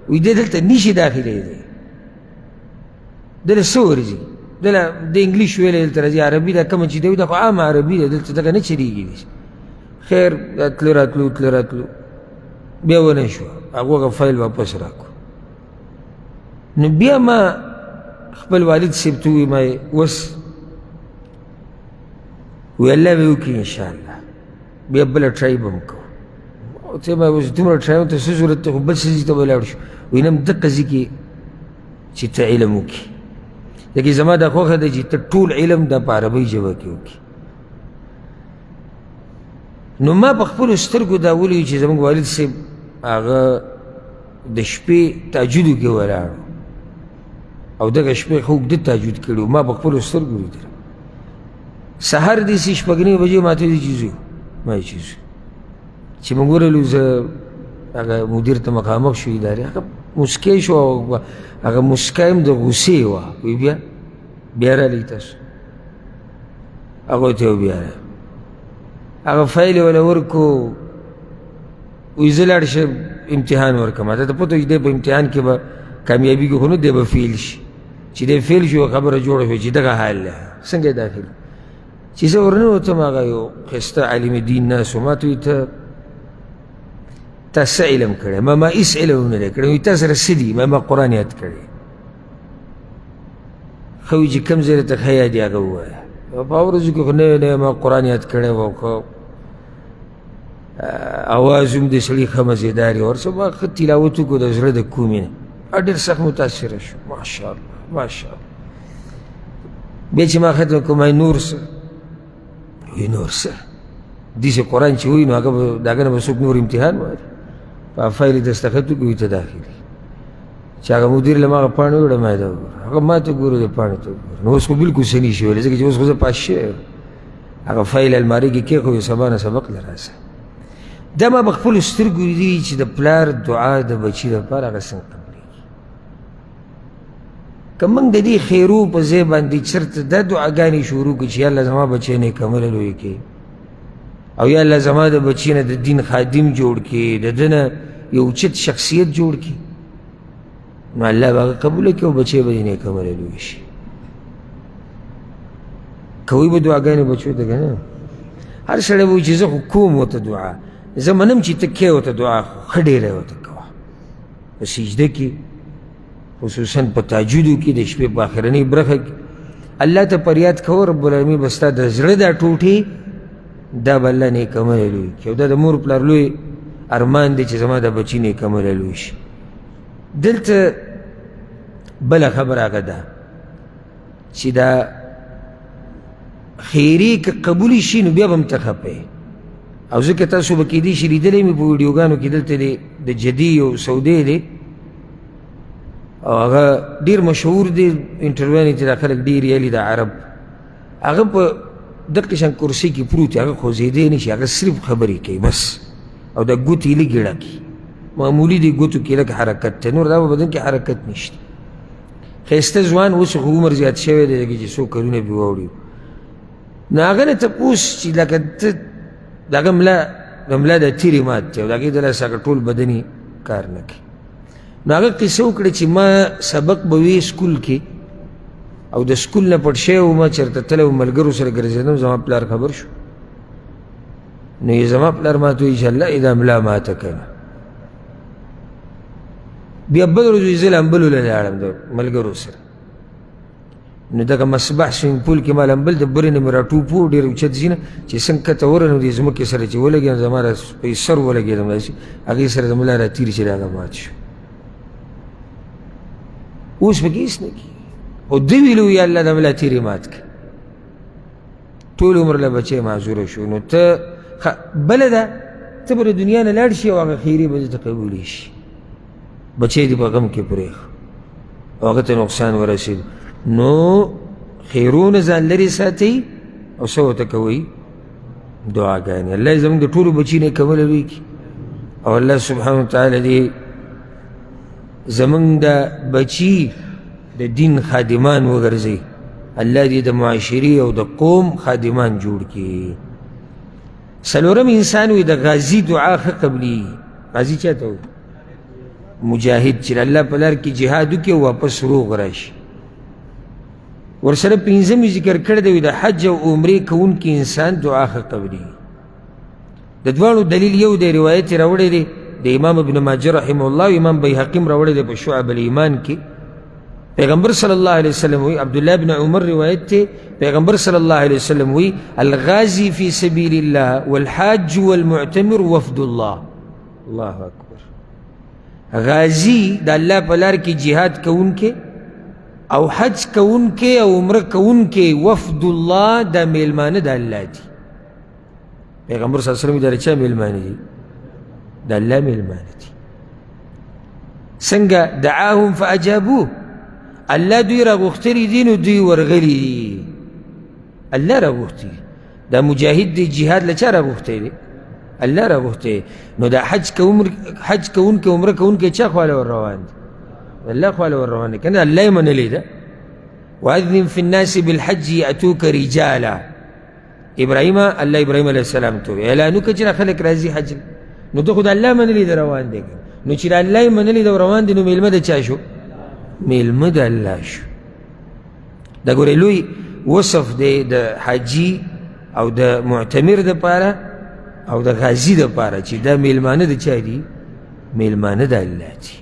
وایي دی دلته نشي داخلېدی، دله څه ورځي، دله د انګلیش ویلی دلته راځي، عربي دا کومه چې دی دا خو عامه عربي ده، دلته دغه نه چلېږي. خیر تلو راتلو تلو راتلو بیا ونه شو، هغه هغه فایل واپس راکړو. نو بیا ما خپل والد صاحب ته وویل، ما یې اوس وی الله به وکړي انشاءالله، بیا بله ټرای به هم کوو. ته ما اوس دومره ټرای ته څه ضرورت دی، خو بل څه ځای ته به لاړ شو. وایي نه همدقه ځای کې چې ته علم وکړي، ځکه زما دا خوښه ده چې ته ټول علم دا په عربۍ ژبه کې وکړي. نو ما په خپلو سترګو دا ولیدو چې زموږ والد صاحب هغه د شپې تهجدو کې ولاړ او دغه شپې ښه اوږده تهجد کړي وو، ما په خپلو سترګو لیدل. سهار داسې 6:30 بجې ما ته ویل چې ځو، ما یې چې ځو. چې موږ ورغلو، زه هغه مدیر ته مخامخ شو ادارې، هغه موسکی شو او هغه موسکا هم د غوسې وه. وایي بیا بیا راغلئ تاسو. هغه ته بیا راغی، هغه فایل یې وله ورکړو. وایي زه لاړ شم امتحان ورکړم، تا ته پته وي چې دی په امتحان کې به کامیابي خو نه دی به فیل شي، چې دی فیل شو خبره جوړه شوه چې دغه حال دی څنګه یې داخل. چې زه ورننوتم هغه یو ښایسته عالم دین ناست و، ما ته وایي ته تا څه علم کړی؟ ما هېڅ علم نه دی کړی. وایي تا سره څه دي؟ ما قرآن یاد کړی. ښه وایي چې کوم ځای درته ښه یاد دي هغه ووایه. په هغو ورځو کې خو نوی نوی ما قرآن یاد کړی و، خو اواز هم د سړي ښه مزېدار وي، ورسره ما ښه تلاوت وکړو د زړه د کومې نه، ډېر سخت متاثره شو، ماشاءالله ماشاءالله. بیا چې ما ختم کړو ما نور څه؟ وایي نور څه؟ داسې قرآن چې وایي نو هغه به د هغه نه به څوک نور امتحان وایي، په فایل یې دستخط وکړي وایي ته داخل. چې هغه مدیر له ما هغه پاڼه ویوړه، ما یې دا وګوره، هغه ما ته ګوره د پاڼې ته وګوره. نو اوس خو بلکل څه نه شي ویلی، ځکه چې اوس خو زه پاس شوی یم. هغه فایل المارۍ کې کېښود، سبا نه سبق له راسه. دا ما په خپلو سترګو لیدلي چې د پلار دعا د بچي لپاره هغه څنګه قبلېږي. که موږ د دې خیرو په ځای باندې چېرته دا دعاګانې شروع کړو چې یا الله زما بچی نیکعمله لوی کړي، او یا الله زما د بچي نه د دین خادم جوړ کړي، د ده نه یو اوچت شخصیت جوړ کړي، نو الله به هغه قبوله کړي او بچی به یې نیکعمله لوی شي. کوي به دعاګانې بچو ته که نه؟ هر سړی به وایي چې زه خو کوم ورته دعا، زه منم چې ته کوې ورته دعا، خو ښه ډېره ورته کوه. په سجده کې خصوصا په تهجدو کې د شپې په آخرنۍ برخه کې الله ته فریاد کوه، رب العالمین به ستا د زړه دا ټوټې دا به الله نیکعمله لوی کړي. او دا د مور پلار لوی ارمان دی چې زما د بچي نیکعمله لوی شي. دلته بله خبره هغه ده چې دا خیرې که قبولې شي نو بیا به هم ته خفه یې. او ځکه تاسو به کېدای شي لیدلی مې په ویډیوګانو کې، دلته دی د جدي یو سعودی دی او هغه ډېر مشهور دی، انټرویوانې چې دا خلک ډېر یې د عرب، هغه په دقه شان کرسي کې پروت دی، هغه خوځېدی نه شي، هغه صرف خبرې کوي بس، او د ګوتې یې لږې ډکې معمولي دی، ګوتو کې لږ حرکت دی، نور دا په بدن کې حرکت نشته. ښایسته ځوان اوس خو عمر زیات شوی دی، لکه چې څو کلونه پرې واوړي. نو هغه نه تپوس چې لکه ته د هغه ملا د ملا د تیرې مات دی او د هغې د لاسه هغه ټول بدن یې کار نه کوي. نو هغه قصه وکړه چې ما سبق به وي سکول کې، او د سکول نه پټ شوی وم، چېرته تللی وم، ملګرو سره ګرځېدم، زما پلار خبر شو. نو یې زما پلار ما ته وویل چې الله یې دا ملا ماته که نه. بیا بله ورځ وایي زه لامبلو له لاړم د ملګرو سره، نو دغه مصباح سویمنګ پول کې ما لامبل، د برې نه مې راټوپ و، ډېر اوچت ځای نه چې څنګه کښته ورغلم دې ځمکې سره چې ولګېدم، زما په سر ولګېدم، داسې هغې سره د ملا راتېر چې هغه مات شو. اوس پکې هېڅ نه کېږي، خو ده ویلي وو یا الله د ملا تېرې مات کړه، ټول عمر له بچی معذوره شو. نو ته بله ده ته به د دنیا نه لاړ شي او هغه خیرې به درته قبولې شي، بچی دې په غم کې پرېښ او هغه ته نقصان ورسېد. نو خیرونه ځان لرې ساتئ او څه ورته کوئ؟ دعاګانې. الله یې زموږ د ټولو بچي نیکمله لوی کړي، او الله سبحانه وتعالی دې زموږ د بچي د دین خادمان وګرځي، الله دې د معاشرې او د قوم خادمان جوړ کړي. څلورم انسان وي د غازي دعا ښه قبلېږي. غازي چا ته وایي؟ مجاهد، چې الله په لار کې جهاد وکړي او واپس روغ راشي. ورسره پنځم یې ذکر کړی دی د حج او عمرې کوونکي انسان دعا ښه قبلېږي. د دواړو دلیل یو دی، روایت یې راوړی دی د امام ابن ماجه رحمه الله او امام بیهقي هم راوړی دی په شعب الایمان کې. پیغمبر صلی الله علیه وسلم وی، عبدالله ابن عمر روایت دی، پیغمبر صلی الله علیه وسلم وی الغازی فی سبیل الله والحاج والمعتمر وفد الله. الله اکبر. غازی د الله په لار کې جهاد کوونکی او حج کوونکی او عمره کوونکی وفد الله، دا میلمانه د الله دي. پیغمبر صلی الله علیه وسلم دا چا میلمانه دي؟ د الله میلمانه دي. څنګه؟ دعاهم فاجابوه، الله دوی راغوښتلي دي نو دوی ورغلي دي. الله راغوښتي. دا مجاهد دی جهاد له چا راغوښتی دی؟ الله راغوښتی. نو دا حج کوونکی عمره کوونکی چا خواله ور روان دی؟ الله خواله ور روان دی، که نه الله یې منلې ده. وأذن في الناس بالحج يأتوك رجالا. ابراهیم الله ابراهیم علیه السلام ته اعلان وکړه چې خلک راځي حج. نو ده خو د الله منلی ده روان دی. نو چې د الله یې منلی ده روان دی، نو میلمه د چا شو؟ میلمه د الله شو. دا ګورې لوی وصف دی د حاجي او د معتمر دپاره او د غازي دپاره چې دا میلمانه د چا دي؟ میلمانه د الله دي.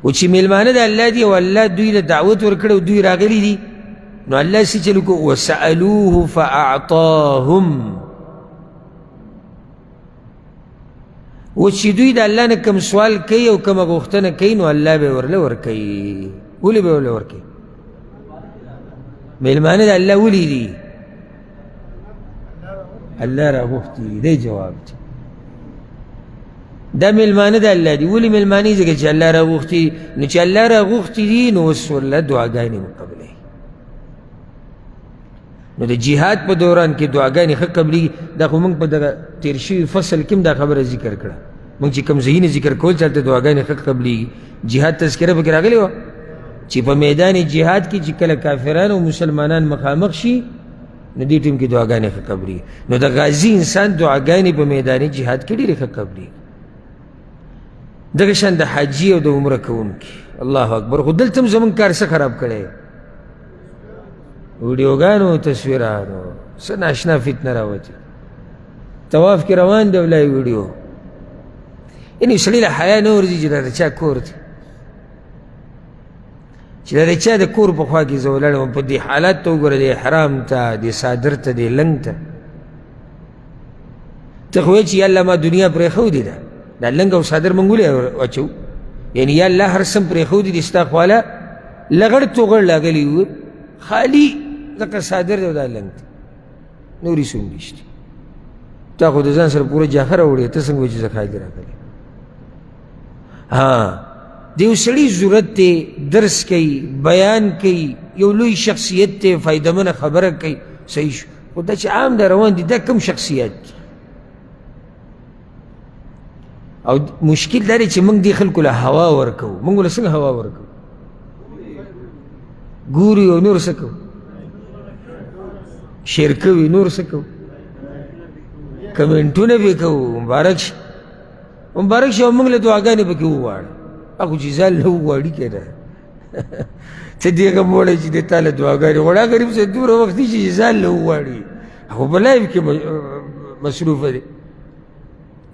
او چې میلمانه د الله دي او الله دوی له دعوت ورکړی او دوی راغلي دي، نو الله څه چل وکړو؟ وسألوه فأعطاهم. اوس چې دوی د الله نه کوم سوال کوي او کومه غوښتنه کوي، نو الله به ورله ورکوي. ولې به ورله ورکوي؟ میلمانه د الله ولې دي؟ الله راغوښتي دي. دی جواب دی. دا میلمانه د الله دي. ولې میلمانه؟ ځکه چې الله راغوښتي. نو چې الله راغوښتي دي، نو اوس ورله دعاګانې مقبلوي. نو د جهاد په دوران کې دعاګانې ښه قبلېږي. دا خو موږ په دغه تېر شوي فصل کې هم دا خبره ذکر کړه. موږ چې کوم ځایونه ذکر کول چې هلته دعاګانې ښه قبلېږي، جهاد تذکره پکې راغلې وه چې په میدان جهاد کې چې کله کافران او مسلمانان مخامخ شي، نو دې ټیم کې دعاګانې ښه قبلېږي. نو د غازي انسان دعاګانې په میدان جهاد کې ډېرې ښه قبلېږي. دغه شان د حاجي او د عمره کوونکي. الله اکبر. خو دلته هم زموږ کار څه خراب کړی؟ ویډیوګانو، تصویرانو، څه ناشنا فتنه راوتې. طواف کې روان دی ولای ویډیو، یعنې سړي له حیا نه ورځي چې دا د چا کور دی، چې دا د چا د کور په خوا کې زه ولاړ یم. په دې حالت ته وګوره، د احرام ته، د څادر ته، د لنګ ته. ته خو وایې چې یا الله ما دنیا پرېښودې ده، دا لنګ او څادر موږ ولې واچوو؟ یعنې یا الله هر څه پرېښودي دي، ستا خواله لغړ توغړ لاغلي وو، خالي دغه څادر دی او دا لنګ دی، نور هېڅ هم نشته. تا خو د ځان سره پوره جاخه راوړې، ته څنګه وایې چې زه خالي راغلی؟ ها، د یو سړي ضرورت دی، درس کوي، بیان کوي، یو لوی شخصیت دی، فایدهمنه خبره کوي، صحیح شو. خو دا چې عام دا روان دي، دا کوم شخصیت دی؟ او مشکل دا دی چې موږ دې خلکو له هوا ورکوو. موږ له څنګه هوا ورکوو؟ ګوري او نور څه کوو؟ شیر کوي، نور څه کوو؟ کمنټونه به کوو، مبارک شي، مبارک شي، او موږ له دعاګانې پکې وغواړو. هغه چې ځان له وغواړي که نه، ته دې غم وړی چې د تا له دعاګانې غواړي. هغه غریب سره دومره وخت دی چې ځان له وغواړي، خو په لایف کې مصروفه دی.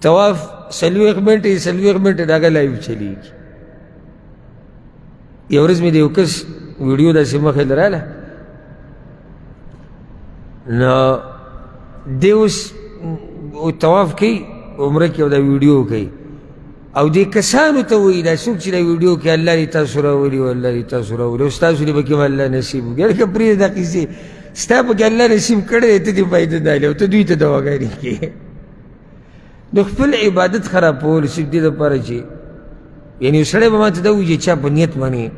طواف 40 منټې، 40 منټې د هغه لایف چلېږي. یو ورځ مې د یو کس ویډیو داسې مخې له راله، نو دی اوس طواف کوي عمره کې او دا ویډیو کوي، او دې کسانو ته وایي، دا څوک چې دا ویډیو کې، الله دې تاسو راولي او الله دې تاسو راولي او ستاسو دې پکې هم الله نصیب وکړي. هلکه پرېږده دا قصې، ستا پکې الله نصیب کړی دی، ته دې فایده نه اخلې او ته دوی ته دواګانې کوې. د خپل عبادت خرابول صرف دې دپاره چې یعنې یو سړی به ما ته دا ووایي چې چا په نیت باندې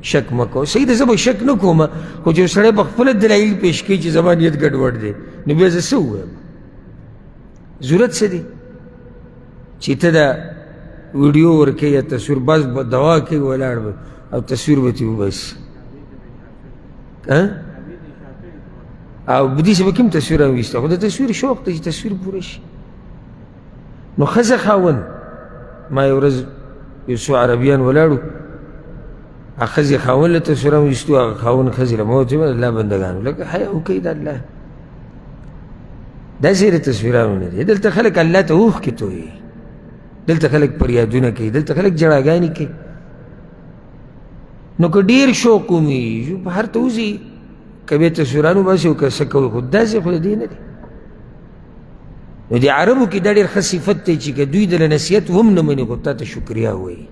شک مه کوه. صحیح ده، زه به شک نه کوم، خو چې یو سړی په خپله دلایل پیش کوي چې زما نیت ګډوډ دی، نو بیا زه څه ووایم؟ ضرورت څه دی چې ته دا ویډیو ورکوې یا تصویر؟ بس به دوا کوي ولاړ به او تصویر به ترې وباسي. او په دې به کوم تصویر هم ویسته، خو د تصویر شوق دی چې تصویر پوره شي. نو ښځه خاوند، ما یو ورځ یو څو عربیان ولاړو، هغه ښځې خاوند له تصویر هم ویستو، هغه خاوند ښځې له. ما ورته وویل، الله بندګانو لکه حیا وکړئ د الله، داسې د تصویرانو نه دی. دلته خلک الله ته اوښکې تویوي، دلته خلک فریادونه کوي، دلته خلک ژړاګانې کوي. نو که ډېر شوق ومي بهر ته وځي، که بیا تصویران وباسي او که څه کوي، خو داسې خو د دې نه دی. نو د عربو کې دا ډېر ښه صفت دی چې که دوی د نصیحت هم نه مني، خو تا ته شکریا وایي،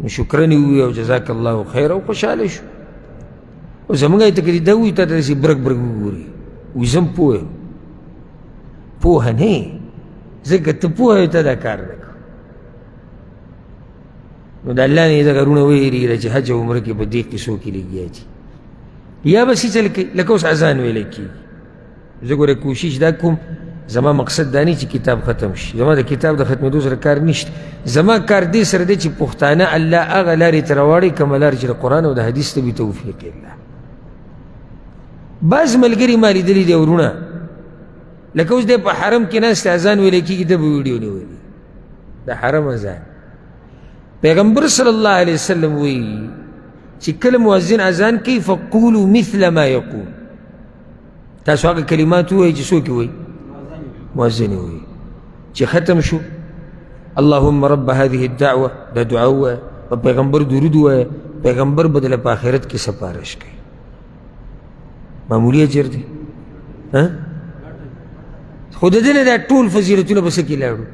نو شکرنې ووایي او جزاک الله خیر او خوشحاله شو. او زموږ یې ته که دا ووایي، تا ته داسې برګ برګ وګوري، وایي زه هم پوه یم. پوهه نه یې، ځکه ته پوهه یې ته دا کار نه کوې. نو د الله نه یې دغه وروڼه ویرېږي چې حج او عمره کې په دې قصو کې لګیا دي، یا به څه چل کوي لکه اوس اذان ویلی کېږي. زه ګوره کوشش دا کوم، زما مقصد دا نه چې کتاب ختم شي، زما د کتاب د ختمېدو سره کار نشته. زما کار دې سره دی چې پښتانه الله هغه لارې ته راواړي کومه لار چې د قرآن او د حدیث ته وي توفیق الله. بعض ملګري ما لیدلي دي وروڼه لکه اوس دی په حرم کې ناست اذان ویلی کېږي، ده به ویډیو نیولي د حرم اذان. پیغمبر صلی الله علیه وسلم وایي چې کله مؤذن اذان کوي فقولوا مثل ما یقول، تاسو هغه کلمات ووایئ چې څوک یې وایي؟ مؤذن یې وایي. چې ختم شو اللهم رب هذه الدعوة، دا دعا ووایه، په پیغمبر درود ووایه، پیغمبر به دله په آخرت کې سفارش کوي. معمولي اجر دی. خو د دې نه دا ټول فضیلتونه په څه کې لاړو؟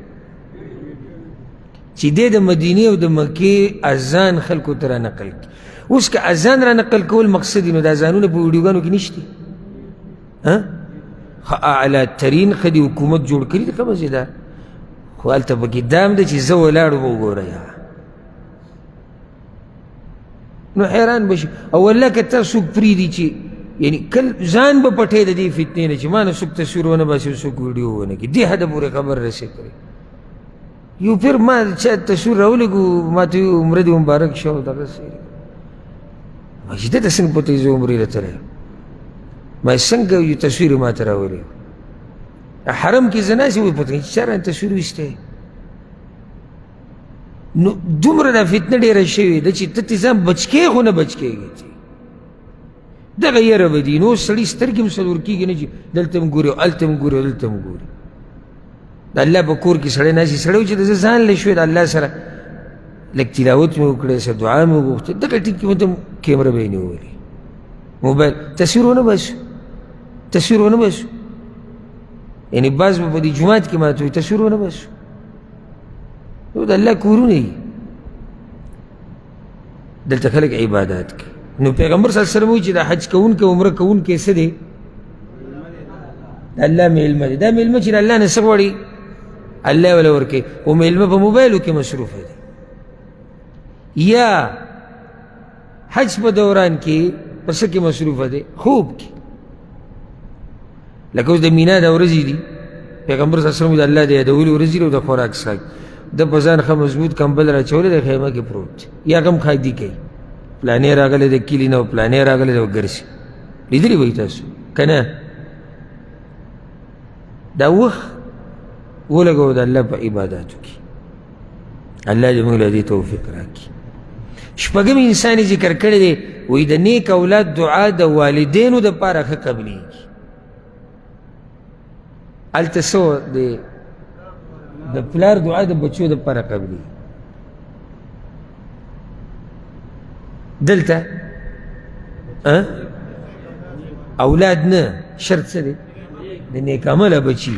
چې دی د مدینې او د مکې اذان خلکو ته را نقل کړي. اوس که اذان را نقل کول مقصد نو د اذانونه په ویډیوګانو کې نشته. ښه اعلی ترین ښه دي حکومت جوړ کړي ښه مزې ده، خو هلته پکې دا هم ده چې زه ولاړ وم وګوره، نو حیران به شي. او والله که تا څوک پرېږدي چې یعنی کل ځان به پټې د دې فتنې نه چې ما نه څوک تصویر ونه باسي او څوک ویډیو ونه کړي، دې حده پورې خبر رسېدلې. یو پیر ما چا تصویر راولېږو، ما ته ویې عمره دې مبارک شه او دغسې. ما چې ده ته څنګه پته زه عمرې له تللی یم؟ ما څنګه یو تصویر یې ما ته راولېږو؟ حرم کې زه ناست یم، وایي پته نه چې چا رانه تصویر ویستی. نو دومره دا فتنه ډېره شوې ده چې ته ترې ځان بچ کړې خو نه بچ کېږې. دغه یره به دي. نو سړي سترګې هم څلور کېږي نه چې دلته هم ګوري او هلته هم ګوري او دلته هم ګوري. د الله په کور کې سړی ناست سړی وایي چې زه ځان له شوې د الله سره لږ تلاوت مې وکړی، څه دعا مې وغوښته، دغه ټکي مې ته کیمره به یې نیولې، موبایل تصویر ونه باسو، تصویر ونه باسو. یعنې بعض به په دې جومات کې ماته وایي تصویر ونه باسو. نو د الله کورونه دي، دلته خلک عبادت کوي. نو پیغمبر صلی الله علیه وسلم وایي چې د حج کوونکی عمره کوونکی څه دی؟ د الله مېلمه دی. دا مېلمه چې د الله نه څه غواړي الله یې وله ورکوي، خو مېلمه په موبایلو کې مصروف دی. یا حج په دوران کې په څه کې مصروف دی؟ خوب کې. لکه اوس د مینا د ورځې دي، پیغمبر صلی الله علیه وسلم د الله د یادولو ورځې او د خوراک څښاک د په ځان ښه مضبوط کمبل راچولی دی، خیمه کې پروت دی، یا غم ښادي کوي، پلانې راغلی د کلي نه او پلانې راغلی دی او ګرځي. لیدلي به وي تاسو که نه؟ دا وخت ولګوه د الله په عباداتو کې. الله دې موږ له دې توفیق راکړي. شپږم انسان یې ذکر کړی دی، وایي د نیک اولاد دعا د والدینو دپاره ښه قبلیږي. هلته څه دی؟ د پلار دعا د بچو دپاره قبلیږي. دلته اولاد نه، شرط څه دی؟ د نیک عمله بچي.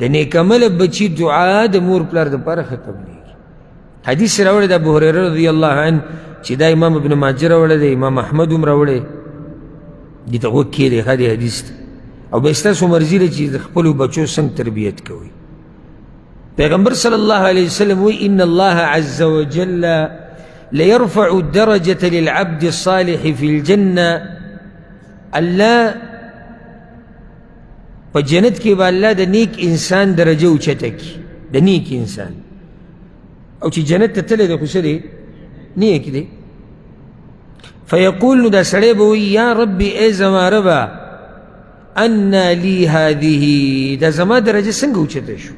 د نیک عمله بچي دعا د مور پلار دپاره ښه قبلیږي. حدیث راوړی د ابو هریره رضی الله عنه چې دا امام ابن ماجه راوړی دی، امام احمد هم راوړی دې ته غوږ کښېږدئ ښه دی حدیث ته. او بیا ستاسو مرضي ده چې د خپلو بچو څنګه تربیت کوئ. پیغمبر صلی الله علیه وسلم وایي ان الله عز وجل ليرفع الدرجة للعبد الصالح في الجنة. الله په جنت کې به الله د نیک انسان درجه اوچته کړي، د نیک انسان. او چې جنت ته تللی دی خو څه دی؟ نیک دی. فیقول، نو دا سړی به وایي یا ربي ای زما ربه انا لی هذه، دا زما درجه څنګه اوچته شو؟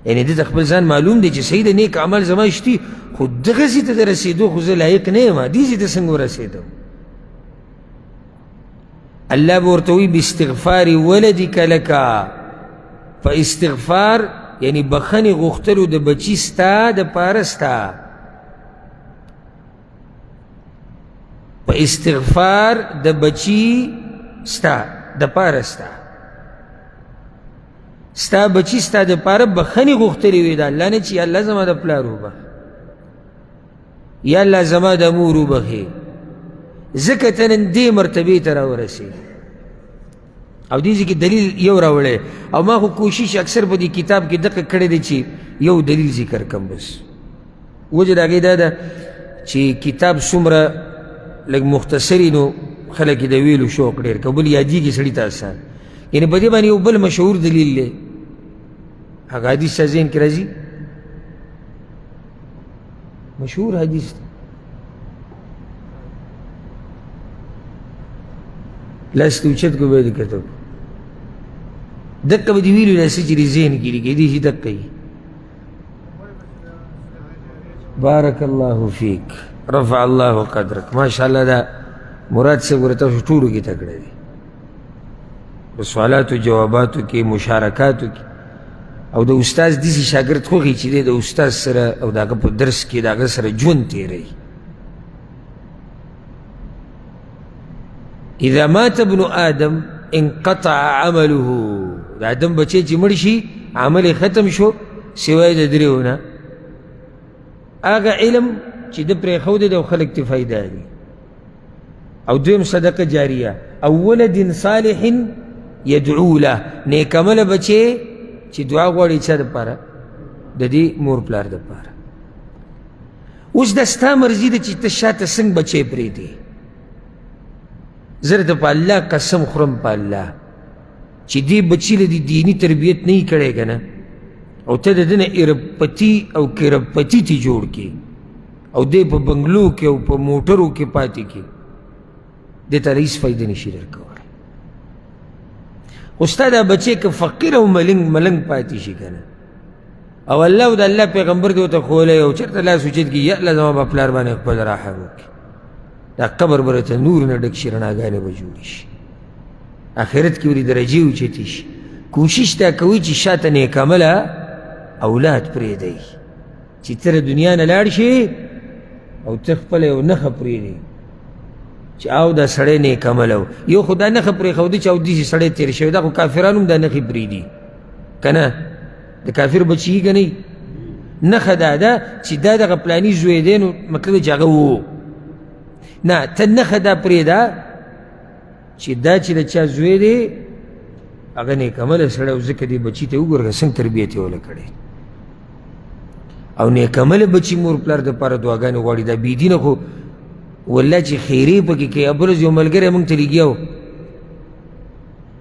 یعنې ده ته خپل ځان معلوم دی چې صحیح د نیک عمل زما شتي، خو دغسې ته د رسېدو خو زه لایق نه یم، دې ځای ته څنګه ورسېدم؟ الله به ورته وایي باستغفار ولدک لک، په استغفار یعنی بخښنې غوښتلو د بچي ستا دپاره ستا، په استغفار د بچي ستا دپاره ستا، ستا بچي ستا دپاره بخښنې غوښتلې وي د الله نه چې الله زما د پلار وبخښي، یا الله زما د مور وبخښي، ځکه ته نن دې مرتبې ته راورسېدې. او دې ځای کې دلیل یو راوړی، او ما خو کوشش اکثر په دې کتاب کې دقه کړی دی چې یو دلیل ذکر کړم بس. وجه د هغې دا ده چې کتاب څومره لږ مختصر نو خلک یې د ویلو شوق ډېر کوي، بل یادېږي سړي ته اسان. یعنې په دې باندې یو بل مشهور دلیل دی، هغه حدیث ستا ذهن کې راځي، مشهور حدیث دی. لاس دې اوچت کړو بیا دې کتل. دقه به دې ویلو دا څه چې دې ذهن کې دي، کېدای شي دقه وي. بارک الله فیک، رفع الله قدرک، ماشاءالله. دا مراد صاحب ګوره تاسو ټولو کې تکړه دی، په سوالاتو جواباتو کې، مشارکاتو کې. او د استاد داسې شاګرد خوښي چې دی د استاد سره او د هغه په درس کې د هغه سره ژوند تېروي. اذا مات ابن آدم انقطع عمله، د آدم بچی چې مړ شي عمل یې ختم شو سوای د دریو نه. هغه علم چې ده پرېښودی دی او خلک ترې فایده اخلي، او دویم صدقه جاریه، او ولد صالح یدعو له، نیک عمله بچی چې دعا غواړي چا دپاره؟ د دې مور پلار دپاره. اوس دا ستا مرضي ده چې ته شاته څنګه بچی پرېږدې. زه درته په الله قسم خورم، په الله چې دې بچي له دې دیني تربیت نه یې کړی که نه، او ته د ده نه اربپتي او کربپتي ترې جوړ کړې، او دی په بنګلو کې او په موټرو کې پاتې کړي، دې ته هېڅ فایده نشي درکولی. خو ستا دا بچی که فقیر او ملنګ ملنګ پاتې شي که نه، او الله او د الله پیغمبر دې ورته ښوولی او چېرته لاس اوچت کړي، یا الله زما په پلار باندې خپل رحم وکړي، دا قبر به راته نور نه ډک شي، رڼاګانې به جوړې شي، آخرت کې به دې درجې اوچتې شي. کوشش دا کوئ چې شاته نیک عمله اولاد پرېږدئ، چې ته د دنیا نه لاړ شي او ته خپله یو نښه پرېږدې چې او دا سړی نیک عمله و. یو خو دا نښه پرېښودې چې او داسې سړی تېر شوی، دا خو کافران هم دا نښې پرېږدي که نه، د کافر بچي که نه. نښه دا ده چې دا دغه پلاني زوی دی، نو مطلب چې هغه و نه، ته نښه دا پرېږده چې دا چې د چا زوی دی هغه نیک عمله سړی و، ځکه دې بچي ته وګوره څنګه تربیت یې وله کړی. او نیک عمله بچي مور پلار دپاره دعاګانې غواړي. دا بېدینه خو والله چې خیرې پکې کوي. بل ورځ یو ملګری موږ ته لګیا و،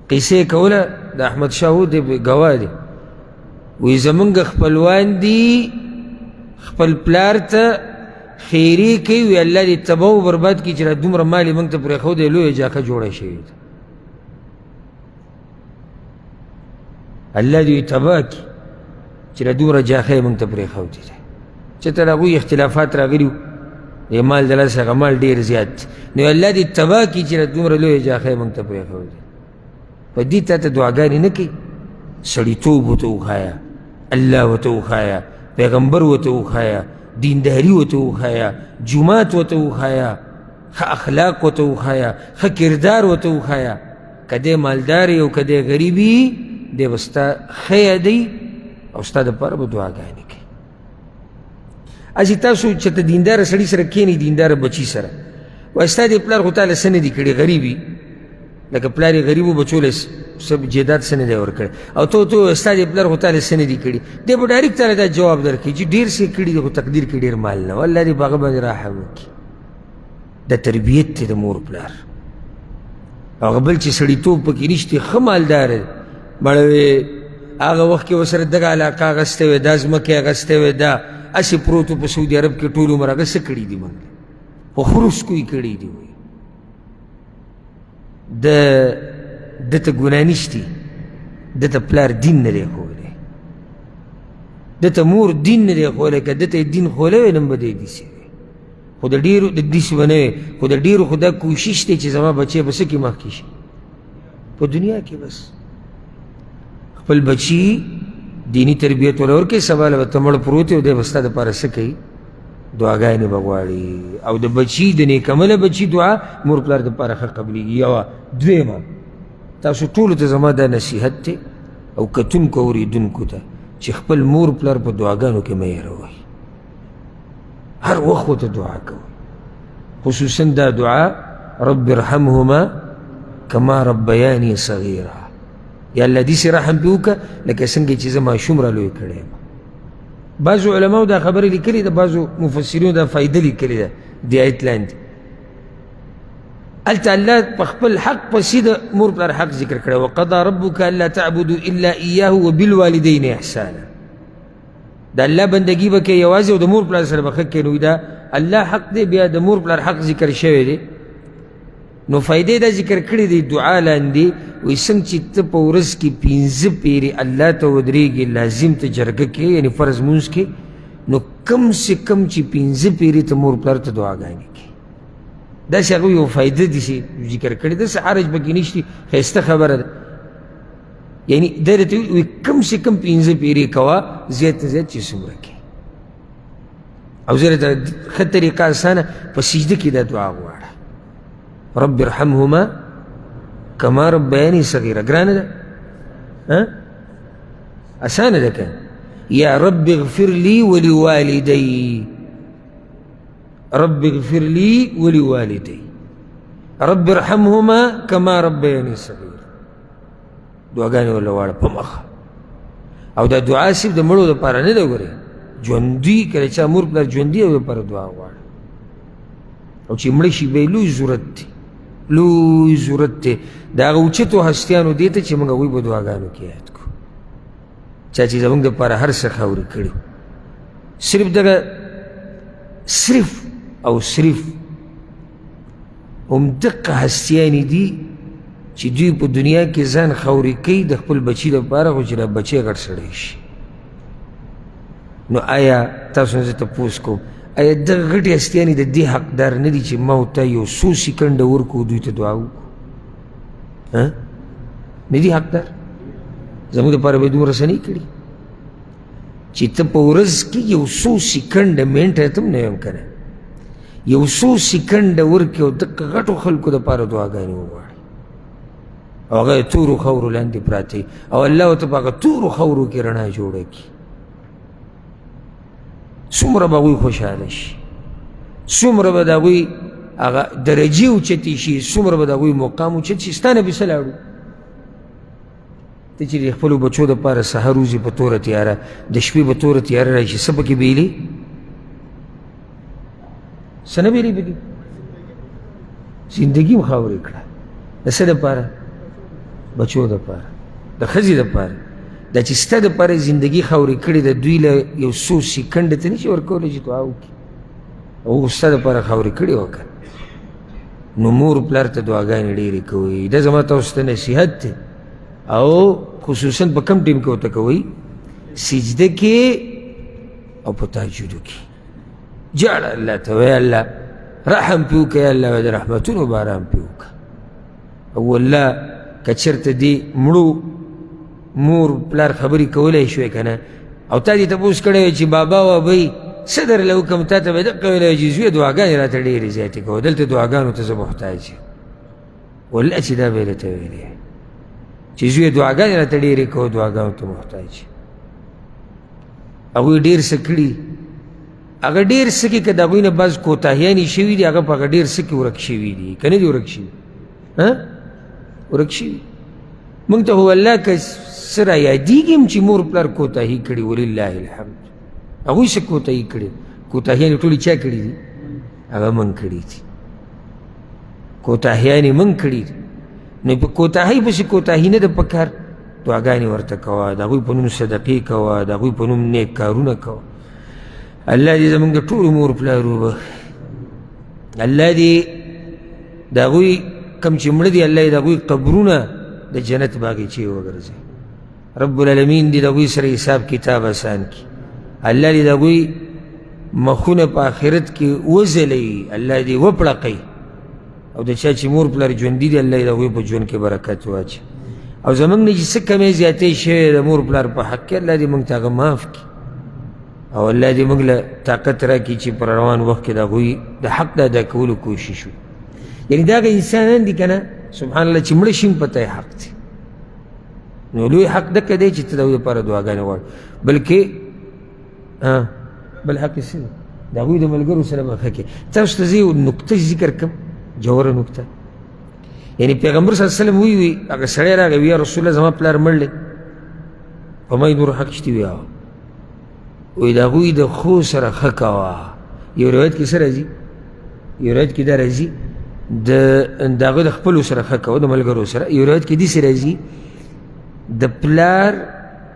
قصې یې کوله، د احمد شاه و دی ګواه دی، وایي زمونږ خپلوان دي خپل پلار ته خیرې کوي، وایي الله دې تباه و برباد کړي چې دا دومره مال یې موږ ته پرېښودی، لویه جاکه جوړه شوې ده. الله دې تباه کړي چې دا دومره جاخه یې موږ ته پرېښودې ده. چې ته د هغوی اختلافات راغلي وو، د مال د لاسه هغه مال ډېر زیات دی، نو الله دې تباه کړي چې دا دومره لویه جاخه یې موږ ته پرېښودې. په دې تا ته دعاګانې نه کوي. سړیتوب ورته وښایه، الله ورته وښایه، پیغمبر ورته وښایه، دینداري ورته وښایه، جومات ورته وښایه، ښه اخلاق ورته وښایه، ښه کردار ورته وښایه. که دی مالدار او که دی غریب وي، دی به ستا ښه یادوي او ستا دپاره به دعاګانې کوي. هسې تاسو چې ته دینداره سړي سره کښېنئ، دینداره بچي سره، وایي ستا دې پلار خو تا له څه نه دي کړي، غریب وي، لکه پلار یې غریب و، بچو له څه جایداد څه نه دی ورکړی، او ته ورته ووایې ستا دې پلار خو تا له څه نه دي کړي، دی به ډایرکټ تا له دا جواب درکړي چې ډېر څه یې کړي دي خو تقدیر کې ډېر مال نه و، الله دې په هغه باندې رحم وکړي. دا تربیت دی د مور پلار. هغه بل چې سړیتوب پکې نشته، ښه مالدار دی، مړه وي هغه وخت کې ورسره دغه علاقه اخیستې وې، دا ځمکه یې اخیستې وې، دا هسې پروت و په سعودي عرب کې ټول عمر، هغه څه کړي دي موږ خو خروسکو یې کړي دي. وایي ده ته ګناه نشتي، ده ته پلار دین نه دی ښوولی، ده ته مور دین نه دی ښوولی. که ده ته یې دین ښوولی وی نن به دی داسې وی، خو د ډېرو د داسې به نه وی. خو د ډېرو خو دا کوشش دی چې زما بچی به څه کې مخکې شي په دنیا کې، بس خپل بچي دیني تربیت وله ورکړي، سبا له به ته مړ پروت یې او دی به ستا دپاره څه کوي، دعاګانې به غواړي. او د بچي د نیکمله بچي دعا مور پلار دپاره ښه قبلېږي. یوه دویمه تاسو ټولو ته زما دا نصیحت دی او کتونکو اورېدونکو ته چې خپل مور پلار په دعاګانو کې مه هېروئ، هر وخت ورته دعا کوئ، خصوصا دا دعا رب ارحمهما کما ربیانی صغیرا، یا الله داسې رحم پرې وکړه لکه څنګه چې زه ماشوم را لوی کړی یم. بعضو علماو دا خبره لیکلې ده، بعضو مفسرینو دا فایده لیکلې ده دې آیت لاندې. هلته الله په خپل حق پسې د مور پلار حق ذکر کړی، وقضا ربک الا تعبدوا الا ایاه وبالوالدین احسانا. د الله بندګي به کوې یوازې او د مور پلار سره به ښه کوې، نو دا الله حق دی، بیا د مور پلار حق ذکر شوی دی. نو فایدې دا ذکر کړې دي دعا لاندې، وایي څنګه چې ته په ورځ کې 5 پیرې الله ته ودرېږې، لازم ته جرګه کې، یعنې فرض مونځ کې، نو کم سه کم چې 5 پیرې ته مور پلار ته دعاګانې کوي. داسې هغوی یو فایده داسې ذکر کړې، داسې حرج پکې نشتي، ښایسته خبره ده. یعنې دا درته وایي کم سه کم 5 پیرې کوه، زیات نه زیات چې څومره کوې. او زه درته ښه طریقه اسانه په سجده کې دا دعا غواړه، رب ارحمهما کما ربیانی صغیره. ګرانه ده؟ اسانه ده که یا رب اغفر لی ولوالدی، رب اغفر لی ولوالدی، رب ارحمهما کما ربیانی صغیره. دعاګانې ورله واړه په مخه. او دا دعا صرف د مړو دپاره نه ده، ګورې ژوندي که د چا مور پلار ژوندي او دپاره دعا غواړه. او چې مړه شي بیا یې لوی ضرورت دی، لوی ضرورت دی د هغه اوچتو هستیانو دې ته چې موږ هغوی په دعاګانو کې یاد کړو، چا چې زموږ دپاره هر څه خاورې کړي. صرف دغه صرف او صرف همدقه هستیانې دي چې دوی په دنیا کې ځان خاورې کوي د خپل بچي دپاره، خو چې دا بچی غټ سړی شي. نو آیا تاسو نه زه تپوس کوم، آیا دغه غټې هستیانې د دې حقدار نه دي چې ما او تا یو څو سیکنډه ورکړو دوی ته دعا وکړو؟ نه دي حقدار؟ زموږ دپاره به یې دومره څه نه کړي چې ته په ورځ کې یو څو سیکنډه، منټه ته هم نه وایم که نه، یو څو سیکنډه ورکړې او دقه غټو خلکو دپاره دعاګانې وغواړي، او هغه تورو خاورو لاندې پراته او الله ورته په هغه تورو خاورو کې رڼا جوړه کړي. څومره به هغوی خوشحاله شي، څومره به د هغوی هغه درجې اوچتې شي، څومره به د هغوی مقام اوچت شي. ستا نه به څه لاړو؟ ته چې د خپلو بچو دپاره سهار وځي په توره تیاره، د شپې په توره تیاره راشي، څه پکې بیلې؟ څه نه بیلې پکې؟ زندګي هم خاورې کړه. د څه دپاره؟ بچو دپاره، د ښځې دپاره. دا چې ستا دپاره زندګي خاورې کړې ده، دوی له یو څو سیکنډه ته نشي ورکولی چې دعا وکړي، او ستا دپاره خاورې کړې وه که. نو مور پلار ته دعاګانې ډېرې کوئ. دا زما تاسو ته نصیحت دی، او خصوصا په کم ټیم کې ورته کوئ، سجده کې او په تهجدو کې. جاړه الله ته، وایه الله رحم پې وکړه، یا الله د رحمتونو باران پې وکړه. او والله که چېرته دې مړو مور پلار خبرې کولی شوې که نه، او تا دې تپوس کړی وی چې بابا او ابۍ څه درله وکړم، تا ته به یې دقه ویلی وی چې زویه دعاګانې راته ډېرې زیاتې کوه، دلته دعاګانو ته زه محتاج یم. والله چې دا به یې درته ویلی وی چې زویه دعاګانې راته ډېرې کوه، دعاګانو ته محتاج یم. هغوی ډېر څه کړي، هغه ډېر څه کې که د هغوی نه بعض کوتاهیانې شوي دي، هغه په هغه ډېر څه کې ورک شوي دي، که نه دي ورک شوي؟ ورک شوي. موږ ته هو الله که څه را یادېږي هم چې مور پلار کوتاهي کړې، ولله الحمد، هغوی څه کوتاهي کړې؟ کوتاهیانې ټولې چا کړې دي؟ هغه موږ کړې دي، کوتاهیانې موږ کړې دي. نو په کوتاهۍ پسې کوتاهي نه ده پکار، دعاګانې ورته کوه، د هغوی په نوم صدقې کوه، د هغوی په نوم نیک کارونه کوه. الله دې زموږ د ټولو مور پلار وبخښي، الله دې د هغوی کوم چې مړه دي، الله دې د هغوی قبرونه د جنت باغیچې وګرځوي. رب العالمین دې د هغوی سره حساب کتاب اسان کړي. الله دې د هغوی مخونه په آخرت کې وځلوي، الله دې وپړقوي. او د چا چې مور پلار ژوندي دي، الله دې د هغوی په ژوند کې برکت واچوي. او زموږ نه چې څه کمی زیاتې شوی د مور پلار په حق کې، الله دې موږ ته هغه معاف کړي، او الله دې موږ له طاقت راکړي چې په روان وخت کې د هغوی د حق د ادا کولو کوشش وکړو. یعنې دا هغه انسانان دي که نه، سبحان الله، چې مړه شي هم په تا یې حق دی. نو لوی حق دکه دی چې ته د هغوی لپاره دعاګانې غواړې، بلکې بل حق یې څه دی؟ د هغوی د ملګرو سره به ښه کوې. تاسو ته زه یو نکته ذکر کړم، ژوره نکته. یعنې پیغمبر صلی الله علیه وسلم وایي، هغه سړی راغی، وایي یا رسول الله زما پلار مړ دی، په ما یې نور حق شته؟ وایي وایي د هغوی د ښو سره ښه کوه. یو روایت کې څه راځي؟ یو روایت کې دا راځي د هغه د خپلو سره ښه کوه، د ملګرو سره. یو روایت کې داسې راځي د پلار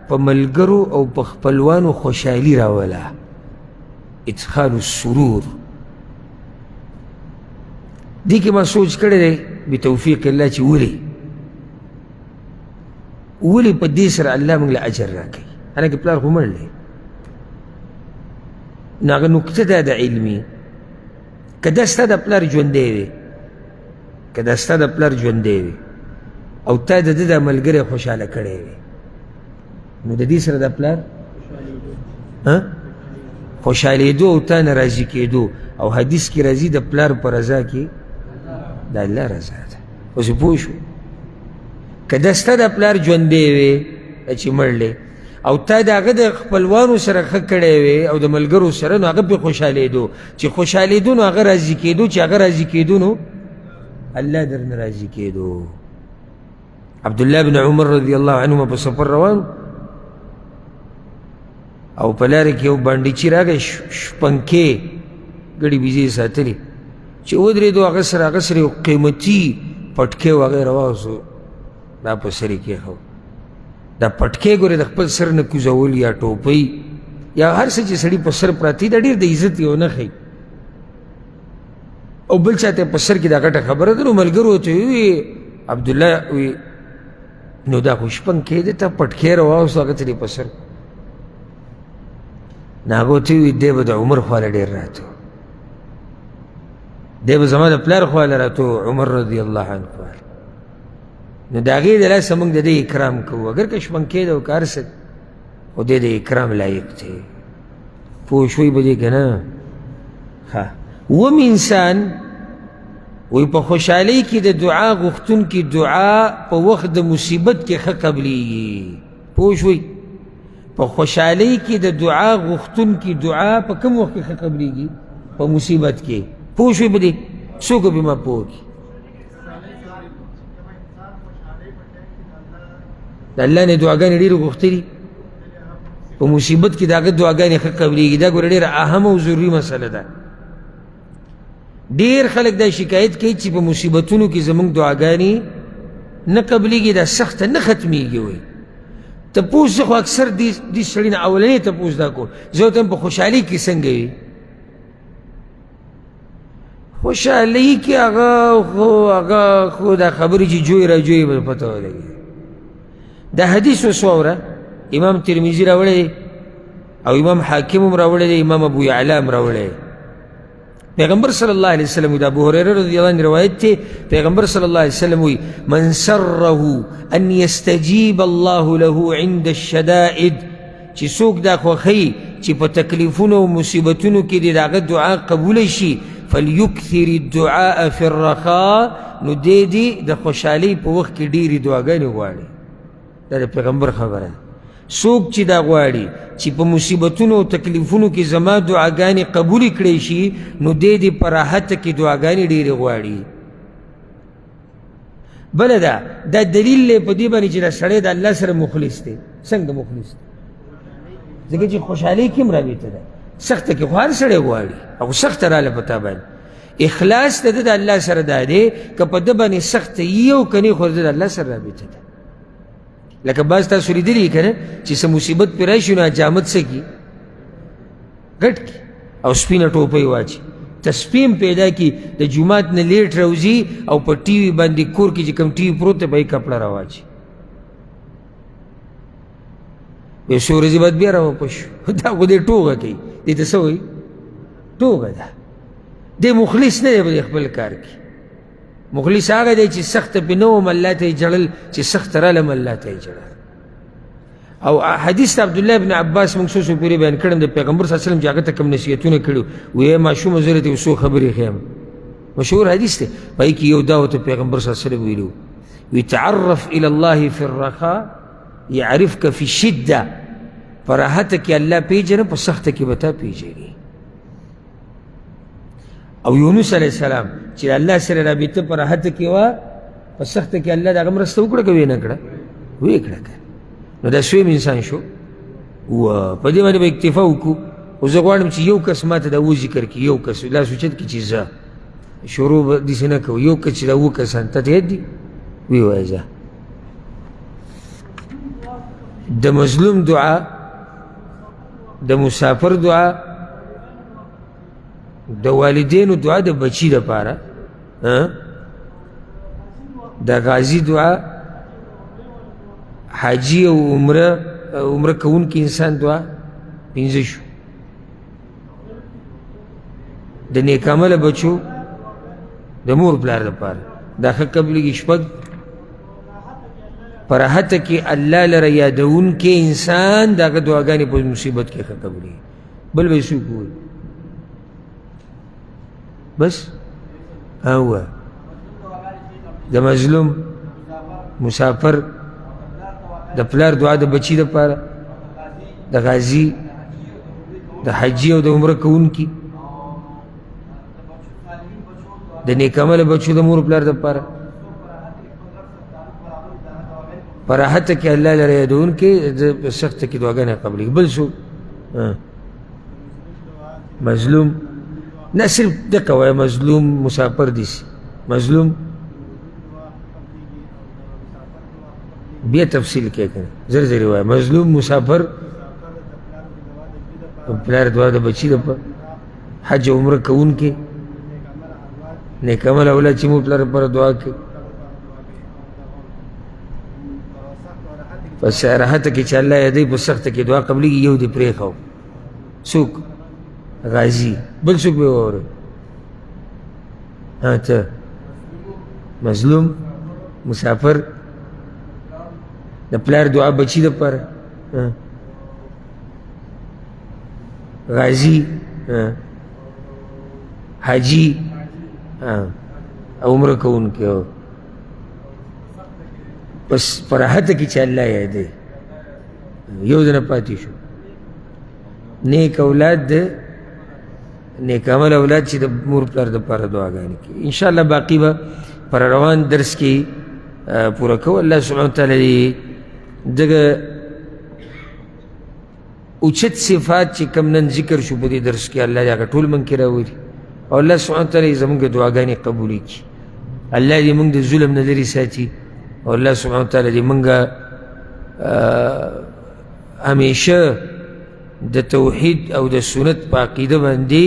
په ملګرو او په خپلوانو خوشحالي راوله، ادخال السرور. دې کې ما سوچ کړی دی، بتوفیق الله چې ولې ولې په دې سره الله موږ له اجر راکوي، حالانکه پلار خو مړ دی. نو هغه نکته ده د علمي، که دا ستا د پلار ژوندی وي، که دا ستا د پلار ژوندی وي او تا د ده دا ملګری خوشحاله کړی وي، نو د دې سره د پلار خوشحالېدو او تا نه راضي کېدو، او حدیث کې راځي د پلار په رضا کې د الله رضا ده. اوس پوه شو؟ که دا ستا د پلار ژوندی وي چې مړ دی او تا د هغه د خپلوانو سره ښه کړی وي او د ملګرو سره، نو هغه پرې خوشحالېدو، چې خوشحالېدو نو هغه راضي کېدو، چې هغه راضي کېدو نو الله درنه راضي کېدو. عبدالله بن عمر رضی الله عنهما په سفر روان او په لارې کې یو بانډیچي راغی، شپنکې ګړي بیزې یې ساتلې، چې ودرېدو هغه سره هغه سره یو قیمتي پټکی وغیره واغوستو، دا په سر یې کېښود. دا پټکی ګورې د خپل سر نه کوزول یا ټوپۍ یا هر څه چې سړي په سر پراته، دا ډېر د عزت یو نښه او بل چاته په سر کې دا غټه خبره ده. نو ملګرو ته ووایي، عبدالله وي نو دا خو شپنکی دی، ته پټکی راواغوستو هغه ته دې په سر. نو هغه ته ووایي دی به د عمر خواله ډېر راتو، دی به زما د پلار خواله راتو، عمر رضی الله عنه خواله. نو د هغې د لاسه موږ د دې اکرام کوو، اګر که شپنکی دی او که هر څه، خو دی د اکرام لایق دی. پوه شوئ به دې که نه؟ ښه، اووم انسان وایي په خوشحالۍ کې د دعا غوښتونکي دعا په وخت د مصیبت کې ښه قبلیږي. پوه شوئ؟ په خوشحالۍ کې د دعا غوښتونکي دعا په کوم وخت کې ښه قبلیږي؟ په مصیبت کې. پوه شوئ به دې؟ څوک به ما پوه کړي؟ د الله نه دعاګانې ډېرې غوښتلي، په مصیبت کې د هغه دعاګانې ښه قبلېږي. دا ګوره ډېره اهمه او ضروري مسله ده. ډېر خلک دا شکایت کوي چې په مصیبتونو کې زموږ دعاګانې نه قبلېږي، دا سخته نه ختمېږي. وایي تپوس زه خو اکثر دې سړي نه اولنی تپوس دا کوم، زه ورته په خوشحالۍ کې څنګه وي؟ خوشحالۍ کې هغه خو هغه خو دا خبرې چې جوی را جوی به پته ولګي. دا حدیث اوس واوره، امام ترمذي راوړی دی او امام حاکم هم راوړی دی، امام ابو یعلا هم راوړی دی. پیغمبر صلی الله علیه وسلم د ابو هریره رضی الله عنه روایت دی، پیغمبر صلی الله علیه وسلم وی من سره ان یستجیب الله له عند الشدائد، چې څوک دا خوښوي چې په تکلیفونو او مصیبتونو کې دې د هغه دعا قبوله شي، فلیکثر الدعاء فی الرخاء، نو دی دې د خوشحالۍ په وخت کې ډېرې دعاګانې غواړي. دا د پیغمبر خبره ده. څوک چې دا غواړي چې په مصیبتونو او تکلیفونو کې زما دعاګانې قبولې کړی شي، نو دی دې په راحت کې دعاګانې ډېرې غواړي. بله دا دا دلیل دی په دې باندې چې دا سړی د الله سره مخلص دی. څنګه مخلص دی؟ ځکه چې خوشحالۍ کې هم رابطه ده، سخته کې خو هر سړی غواړي او سخته راله په تا باندې. اخلاص د ده د الله سره دا دی که په ده باندې سخته یي او که نه، خو د ده د الله سره رابطه ده. لکه بعض تاسو لیدلي که نه چې څه مصیبت پرې راشي نو جامد څه کړي، غټ کړي او سپینه ټوپۍ واچي، تسپیم پیدا کی، د جومات نه لیټ راوځي او په ټي وي باندې کور کې چې کوم ټي وي پروت دی په یې کپړه راواچي، یو څو ورځې بعد بیا راواپس شو. دا خو دې ټوغه کوي، دې ته څه وایي؟ ټوغه ده. دی مخلص نه دی په دې خپل کار کې. مخلص هغه دی چې سخته پې نه وم الله ته یې ژړل، چې سخته رالم الله ته یې ژړل. او حدیث د عبدالله ابن عباس موږ څو څو پورې بیان کړم، د پیغمبر صلی الله علیه وسلم چې هغه ته کوم نصیحتونه کړي وایي ماشومه زه درته یو څو خبرې ښیم، مشهور حدیث دی. په هغې کې یو دا ورته پیغمبر صلی الله علیه وسلم ویلي وي تعرف الی الله فی الرخاء یعرفک فی الشده، په راحته کې الله پېژنه، په سخته کې به تا پېژني. او یونس علیه السلام چې الله سره رابطه په راحت کې وه، په سخته کې الله د هغه مرسته وکړه که ویې نه کړه؟ ویې کړه که. نو دا سویم انسان شو. و په دې باندې به اکتفا وکړو. خو زه غواړم چې یو کس ما ته دا وذکر کړي، یو کس لاس اوچت کړي چې زه شروع به داسې نه کوو، یو کس چې دا اووه کسان ته ته یاد دي ویې وایه. ځه د مظلوم دعا، د مسافر دعا، د والدینو دعا د بچي دپاره، د غازي دعا، حاجي او عمره کوونکي انسان دعا، پنځه شو. د نیک عمله بچو د مور پلار دپاره دا ښه قبلېږي، شپږ. په راحته کې الله لره یادوونکی انسان د هغه دعاګانې په مصیبت کې ښه قبلېږي. بل به یې څوک ووایي؟ بس هو د مظلوم، مسافر، د پلار دعا د بچي دپاره، د غازي، د حجي او د عمره کوونکي، د نیک عمله بچو د مور پلار دپاره، په راحته کې الله لره یادوونکي، په سخته کې دعاګانې قبلېږي. بل څوک؟ مظلوم نه، صرف دقه وایه، مظلوم مسافر دي سي مظلوم، بیا تفصیل کې کنه، زر زر وایه. مظلوم، مسافر، پلار دعا د بچي دپاره، حج او عمره کوونکي، نیک عمله اولاد چې مور پلار لپاره دعا کوي، په راحته کې چې الله یادوي په سخته کې دعا قبلېږي. یو دې پرېښو، څوک؟ غازي. بل څوک به واورئ؟ ها ته. مظلوم، مسافر، د پلار دعا بچي دپاره، غازي، حاجي او عمره کوونکی. پس په راحته کې چې الله یادوي، یو دنه پاتې شو. نیک اولاد د نیک عمل اولاد چې د مور پلار دپاره دعاګانې کوي. انشاءالله باقي به پر روان درس کې پوره کوو. الله سبحانه وتعالی دې دغه اوچت صفات چې کوم نن ذکر شو په دې درس کې، الله دې هغه ټول موږ کې راولي، او الله سبحانه وتعالی زموږ دعاګانې قبولې کړي. الله دې موږ د ظلم نه لرې ساتي، او الله سبحانه وتعالی دې موږ همیشه د توحید او د سنت په عقیده باندې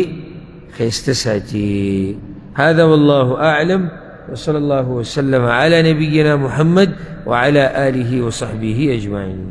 ښایسته ساتي. هذا والله أعلم، وصلى الله وسلم على نبينا محمد وعلى آله وصحبه أجمعين.